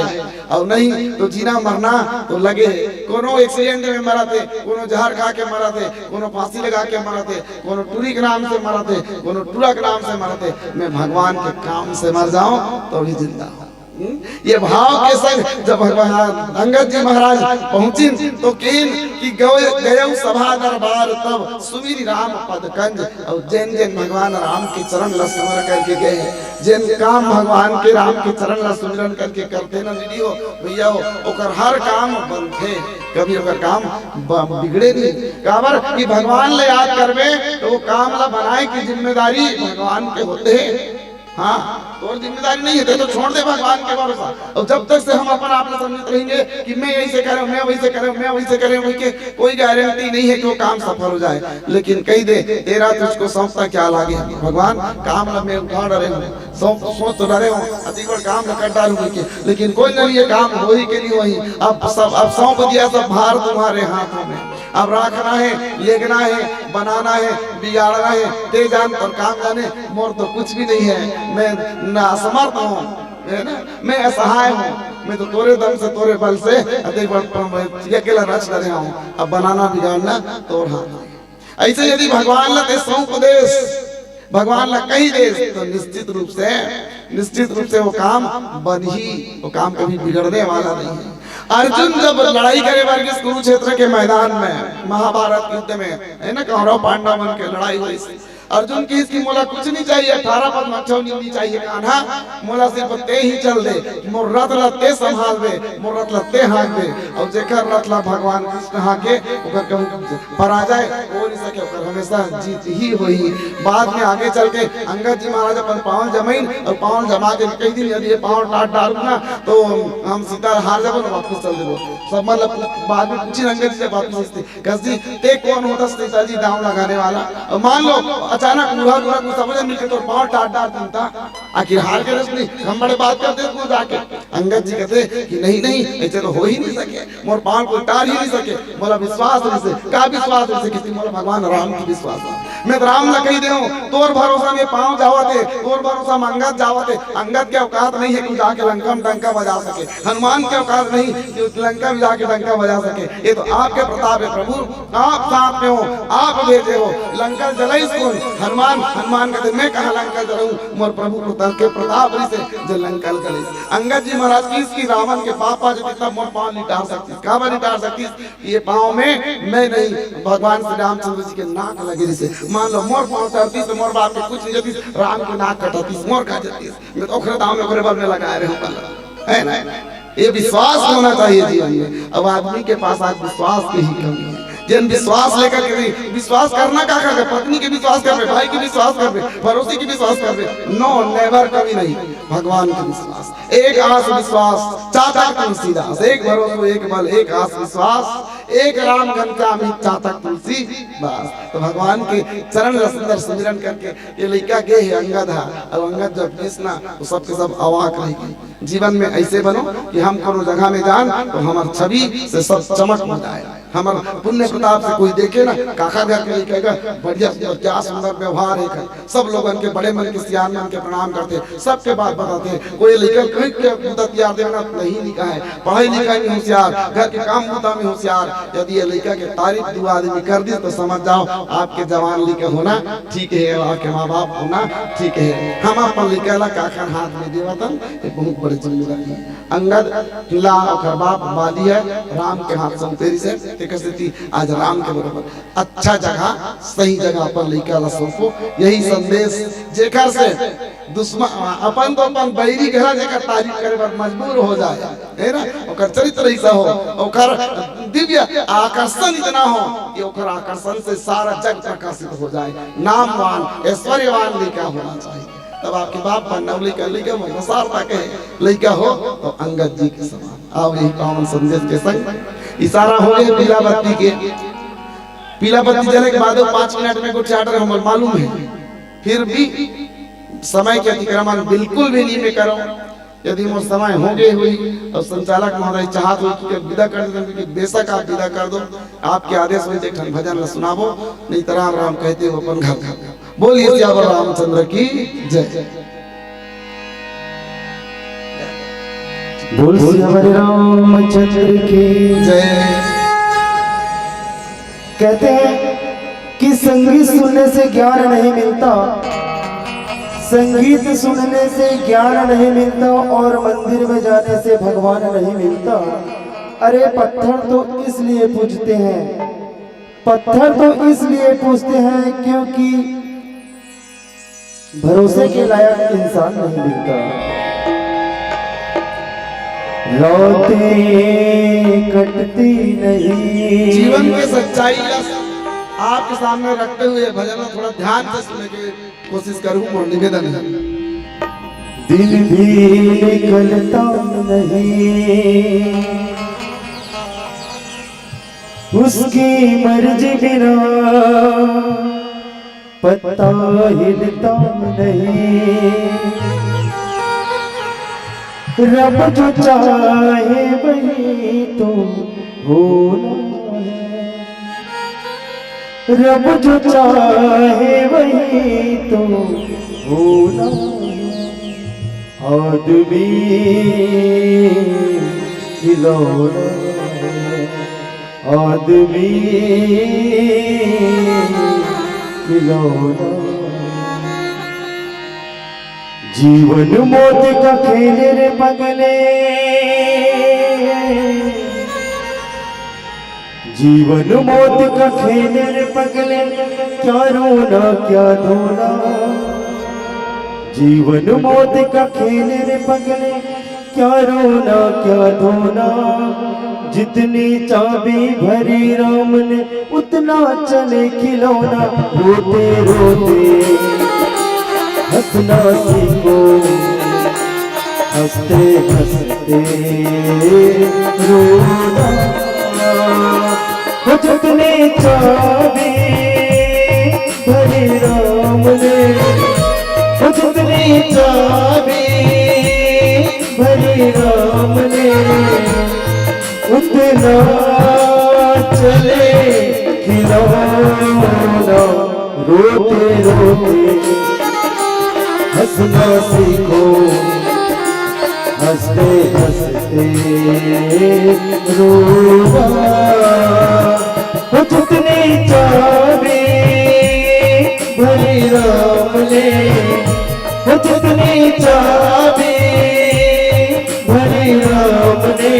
अउ नहीं तो जीना मरना तो लगे हे। कोनो accident में मरत हे, कोनो जहर खा के मरत हे, कोनो फांसी लगा के मरत हे, कोनो टूरी के नाम से मरत हे, कोनो टूरा के नाम से मरत हे। मैं भगवान के काम से मर जाओं तो भी जिंदा हूँ। हम्म? ये भाव के संग जब भगवान अंगद जी महाराज पहुंचिन तो कहिन कि गय-, गयउ सभा दरबार तब सुमिरि राम पद कंज। अउ जेन जेन भगवान राम के चरण ला सुमिर करके गए, जेन काम भगवान के राम के चरण ला सुमिरन करके करथे ना दीदी हो, भैया हो, ओकर हर काम बनथे, कभी ओकर काम ब-, बिगड़े नहीं। काबर कि भगवान ला याद करबे तो वो काम ला बनाए की जिम्मेदारी भगवान के होथे। हाँ, तोर जिम्मेदारी नहीं हे, ते तो छोड़ दे भगवान के भरोसा। अउ जब तक से हम अपन आप ला समझत रहेंगे कि मैं ऐसे करेंव, मैं वैसे करेंव, मैं वैसे करेंव, वही के कोई गारंटी नहीं हे कि वो काम सफल हो जाए। लेकिन कहि दे, तेरा तुझको सौंपता क्या लागे। भगवान, काम ला मैं उठा डरे हूँ, सौंप, सोच तो डरे हूँ, अति बड़ काम ला कर डारूँ कहि के, लेकिन कोई नहीं, ये काम होही के नहीं होही। अब सब, अब सौंप दिया सब भार तुम्हारे हाथों में। अब राखना हे, लेगना हे, बनाना हे, बिगाड़ना हे, ते जान तोर काम जाने, मोर तो कुछ भी नहीं हे, मैं ना असमर्थ हूँ, हे ना, मैं असहाय हूँ, मैं तो तोरे दम से, तोरे बल से अतेक बड़ प-, ये अकेला रच डरे हूँ। अब बनाना बिगाड़ना तोर हाथ में। ऐसे यदि भगवान ला ते सौंप देस, भगवान ला कहि देस, तो निश्चित रूप से, निश्चित रूप से वो काम बनही, वो काम कभी बिगड़ने वाला नहीं हे। अर्जुन जब लड़ाई करे बर गिस कुरुक्षेत्र के मैदान में, महाभारत युद्ध में, हे ना, कौरव पांडव मन के लड़ाई होइस, अर्जुन कहिस कि मोला कुछ नहीं चाहिए, अठारह पद में छव नहीं चाहिए कान्हा, मोला सिर्फ ते ही चल दे, मोर रथ ला ते संभाल दे, मोर रथ ला ते हाँक दे। अउ जेकर रथ ला भगवान कृष्ण हाँके, ओकर कहूँ पराजय हो नहीं सके, ओकर हमेशा जीत ही होही। बाद में आगे चल के अंगद जी महाराज अपन पाँव जमाइन अउ पाँव जमा के कहि दिन, यदि ये पाँव टाट डारहूँ ना तो हम सीता हार जाबो ना, वापस चल देबो। सब मन ला बाद में पूछिन अंगद जी जब वापस आइस ते, कस जी, ते कोन होथस सीता जी दांव लगाने वाला? अउ मान लो अचानक बूढ़ा बूढ़ा कुछ समझ मिलके तोर पाँव टाट डार देता, आखिर हार के रस नहीं, हम बड़े बात कर दे तू जाके। अंगद जी कहते कि नहीं, नहीं, ऐसे तो हो ही नहीं सके, मोर पाँव कोई टार ही नहीं सके, मोला विश्वास नहीं से, का विश्वास नहीं से, किसी मोला भगवान राम की विश्वास है। मैं तो राम ला कहि देहूँ, तोर भरोसा में पाँव जावत हे, तोर भरोसा में अंगद जावत हे। अंगद के औकात नहीं हे, तू जाके लंका में डंका बजा सके। हनुमान के औकात नहीं कि लंका में जाके डंका बजा सके। ये तो आपके प्रताप हे प्रभु, आप साथ में हो, आप भेजे हो। लंका जलाइस कोन? हनुमान। हनुमान कहते, मैं कहाँ लंका जलाऊं? मोर प्रभु प्रताप के प्रताप रहिसे जे लंका जलाइस। अंगद जी महाराज कहिस कि रावण के पाँव आ जतिस तब मोर पाँव नहीं टार सकतिस। काबर नहीं टार सकतिस? ये पाँव में मैं नहीं, भगवान श्री रामचंद्र जी के नाक लगे रहिसे। मान लो मोर पाँव टरतिस तो मोर बाप के कुछ नहीं जतिस, राम के नाक कटतिस, मोर का जतिस? मैं तो ओखरे दांव में, ओखरे बल में लगाए रहे हूँ, है ना? ये विश्वास होना चाहिए जीवन में। अब आदमी के पास आज विश्वास की ही कमी है। जेन विश्वास लेकर के नहीं, विश्वास करना का, का, का? पत्नी के विश्वास करबे, भाई के विश्वास करबे, पड़ोसी के विश्वास करबे, no, never, कभी नहीं। भगवान के विश्वास, एक आस विश्वास, चातक तुलसीदास, एक भरोसो एक बल, एक आस विश्वास, एक राम घनश्याम ही चातक तुलसीदास। तो भगवान के चरण ला सुंदर सुमिरन करके ये लइका गे हे अंगद हा, अउ अंगद जब गिस ना तो सबके सब अवाक रह गए। जीवन में ऐसे बनो कि हम कोनो जगह में जान तो हमर छवि से सब चमक हो जाए, हमर पुण्य प्रताप से कोई देखे ना, काका घर के लइका का बढ़िया सुंदर, क्या सुंदर व्यवहार हे, सब लोगन के, बड़े मन के, सियान मन के प्रणाम करथे, सबके बात बताथे। कोई लइका कहीं के बुता तियार देवे ना, नहीं लिखा है, पढ़ाई लिखाई में होशियार, घर के काम बुता में होशियार। यदि ये लइका के तारीफ दू आदमी कर दिस तो समझ जाओ आपके जवान लइका होना ठीक है, आपके माँ बाप होना ठीक है। हम अपन लइका ला काखर हाथ में देवतन, ये बहुत बड़ी जिम्मेदारी है। अंगद ला ओकर बाप बाली हे, राम के हाथ सौंपे रहिसे, तेकर सेती आज राम के बरोबर अच्छा जगह, सही जगह अपन लइका ला सौंपो। यही संदेश, जेकर से दुश्मन, अपन तो अपन बैरी घर जेकर तारीफ करे बर मजबूर हो जाए, है ना? ओकर चरित्र ऐसा हो, ओकर दिव्य आकर्षण इतना हो कि ओकर आकर्षण से सारा जग प्रकाशित हो जाए। नामवान, ऐश्वर्यवान लइका होना चाहिए। तब आपके बाप बनना, लइका, लइका बनना, सार्थक हे, लइका हो तो अंगद जी के समान। आओ, यही पावन संदेश के संग इशारा हो गए पीला बत्ती के। पीला बत्ती जले के बाद पाँच मिनट में कुछ order हमर मालूम हे, फिर भी समय के अतिक्रमण बिल्कुल भी नहीं मैं करो। यदि मोर समय हो गए हुई और संचालक महोदय चाहत हुई कि विदा कर देते, कि बेशक आप विदा कर दो, आपके आदेश में एक ठन भजन ला सुनाबो, नहीं तो राम राम कहते हो अपन घर। बोलिए सियावर रामचंद्र की जय। बोल सियावर रामचंद्र की जय। कहते हैं कि संगीत सुनने से ज्ञान नहीं मिलता, संगीत सुनने से ज्ञान नहीं मिलता और मंदिर में जाने से भगवान नहीं मिलता। अरे, पत्थर तो इसलिए पूजते हैं, पत्थर तो इसलिए पूजते हैं क्योंकि भरोसे के लायक इंसान नहीं मिलता। रातें कटती नहीं। जीवन के सच्चाई ला आपके सामने रखते हुए भजन ला थोड़ा ध्यान से सुनने की कोशिश करूं, मोर निवेदन है। दिन भी निकलता नहीं उसकी मर्जी बिना, पत्ता हिलता नहीं। रब जो चाहे वही तो होना है, रब जो चाहे वही तो होना है। आदमी खिलौना है, आदमी खिलौना। जीवन मौत का खेल रे पगले, जीवन मौत का खेल रे पगले, क्या रोना क्या धोना। जीवन मौत का खेल रे पगले, क्या रोना क्या धोना। जितनी चाबी भरी राम ने उतना चले खिलौना। रोते रोते हंसना सीखो, हंसते हंसते रोना। वो जितनी चाबी भरी राम ने, वो जितनी चाबी भरी राम ने, उतना चले खिलौना। रोते रोते हंसना सीखो, हंसते हंसते रोना। वो जितनी चाबी भरी राम ने, वो जितनी चाबी भरी राम ने,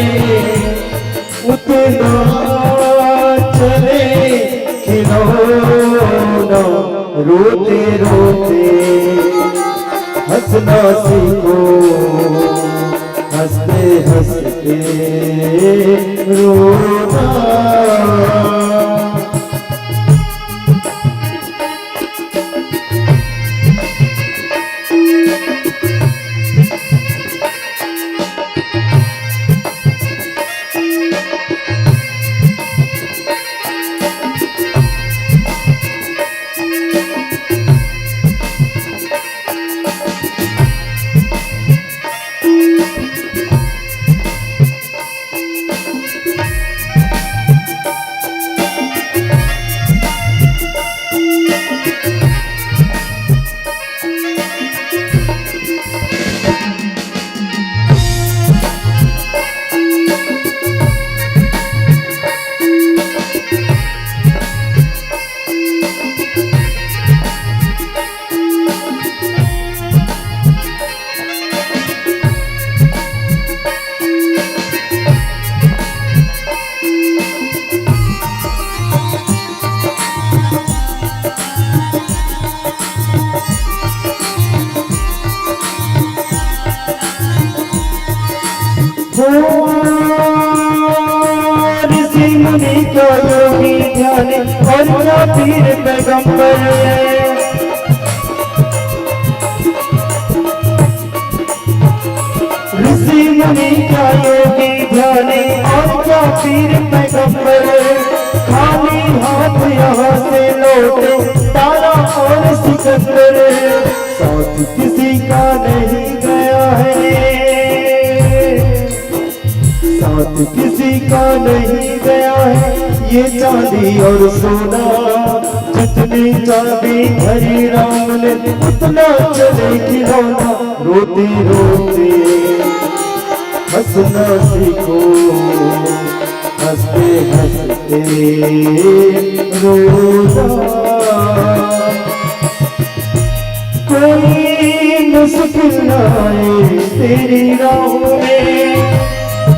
उतना चले खिलौना। रोते रोते हंसना सीखो, हंसते हंसते रोना। हो ऋषि मुनि का योगी ध्यान, और क्या पीर पैगंबर। क्या योगी ध्यानी और क्या पीर पैगंबर, खाली हाथ यहाँ से लौटे तारा और सिकंदर। साथ किसी का नहीं गया है, साथ किसी का नहीं गया है ये चांदी और सोना। जितनी चांदी भरी राम ने, उतना चले खिलौना। रोते रोते हंसना सीखो, हंसते हंसते रोना। कोई मुश्किल ना आए तेरी राहों में,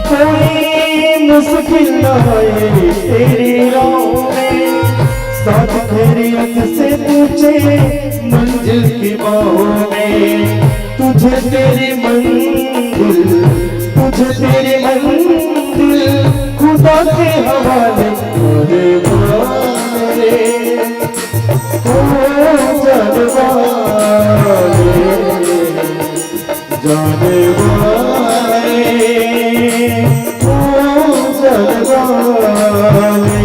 कोई मुश्किल ना आए तेरी राहों में। साथ खैरियत से पूछे मंजिल की बाहों में, तुझे तेरी मंजिल, तुझे तेरी मंजिल खुदा के हवाले। अरे वाह रे, ओ जाने वाले, जाने वाले, ओ जाने वाले।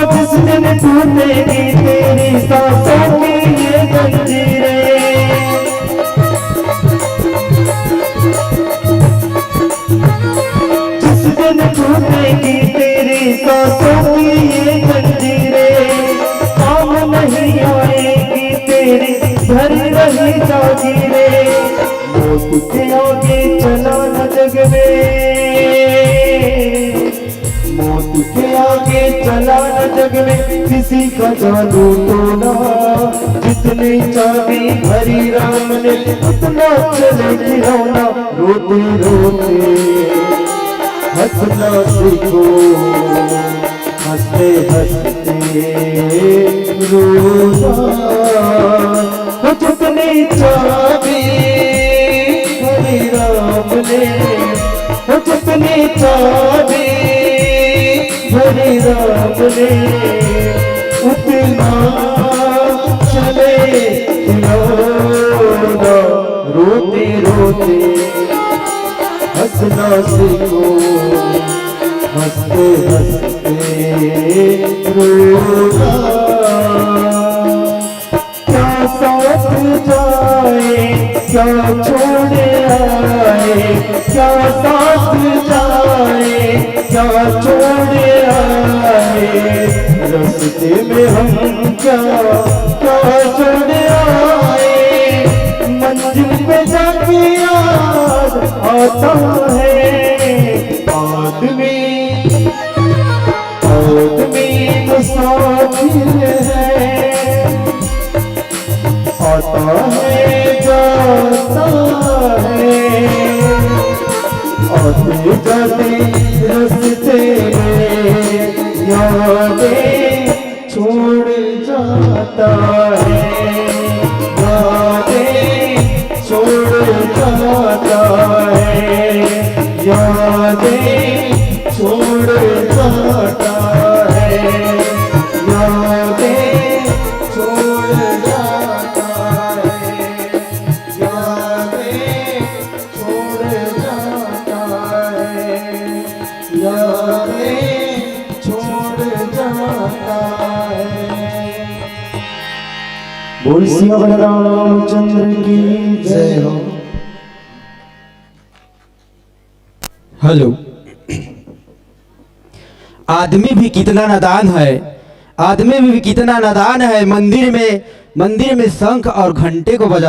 जिस दिन टूटेगी तेरी सांसों की ये जंजीरें, जिस दिन टूटेगी तेरी सांसों की ये जंजीरें, काम नहीं आएगी तेरी धरी रही जागीरें। मौत के आगे चला न जग में, मौत के आगे चला न जग में किसी का जादू टोना। जितनी चाबी भरी राम ने, उतना चले खिलौना। रोते रोते हंसना सीखो, हंसते हंसते रोना। वो जितनी चाबी भरी राम ने, वो जितनी चाबी भरी राम ने, उतना चले खिलौना। रोते रोते हंसना सीखो, हंसते हंसते रोना। क्या साथ जाए, क्या छोड़ आए, क्या साथ जाए, क्या छोड़ आए, रस्ते में हम क्या क्या छोड़ आए। मंजिल पे जाके याद आता है आदमी, आदमी मुसाफिर है। आता है, जाता है, आते जाते रस्ते में यादें छोड़ जाता है, यादें छोड़ जाता है, यादें छोड़ जाता है, यादें छोड़ जाता है, यादें छोड़ जाता है, यादें छोड़ जाता है। बोल सियावर रामचंद्र की जय हो। हेलो। आदमी भी कितना नादान है, आदमी भी कितना नादान है। मंदिर में, मंदिर में शंख और घंटे को बजा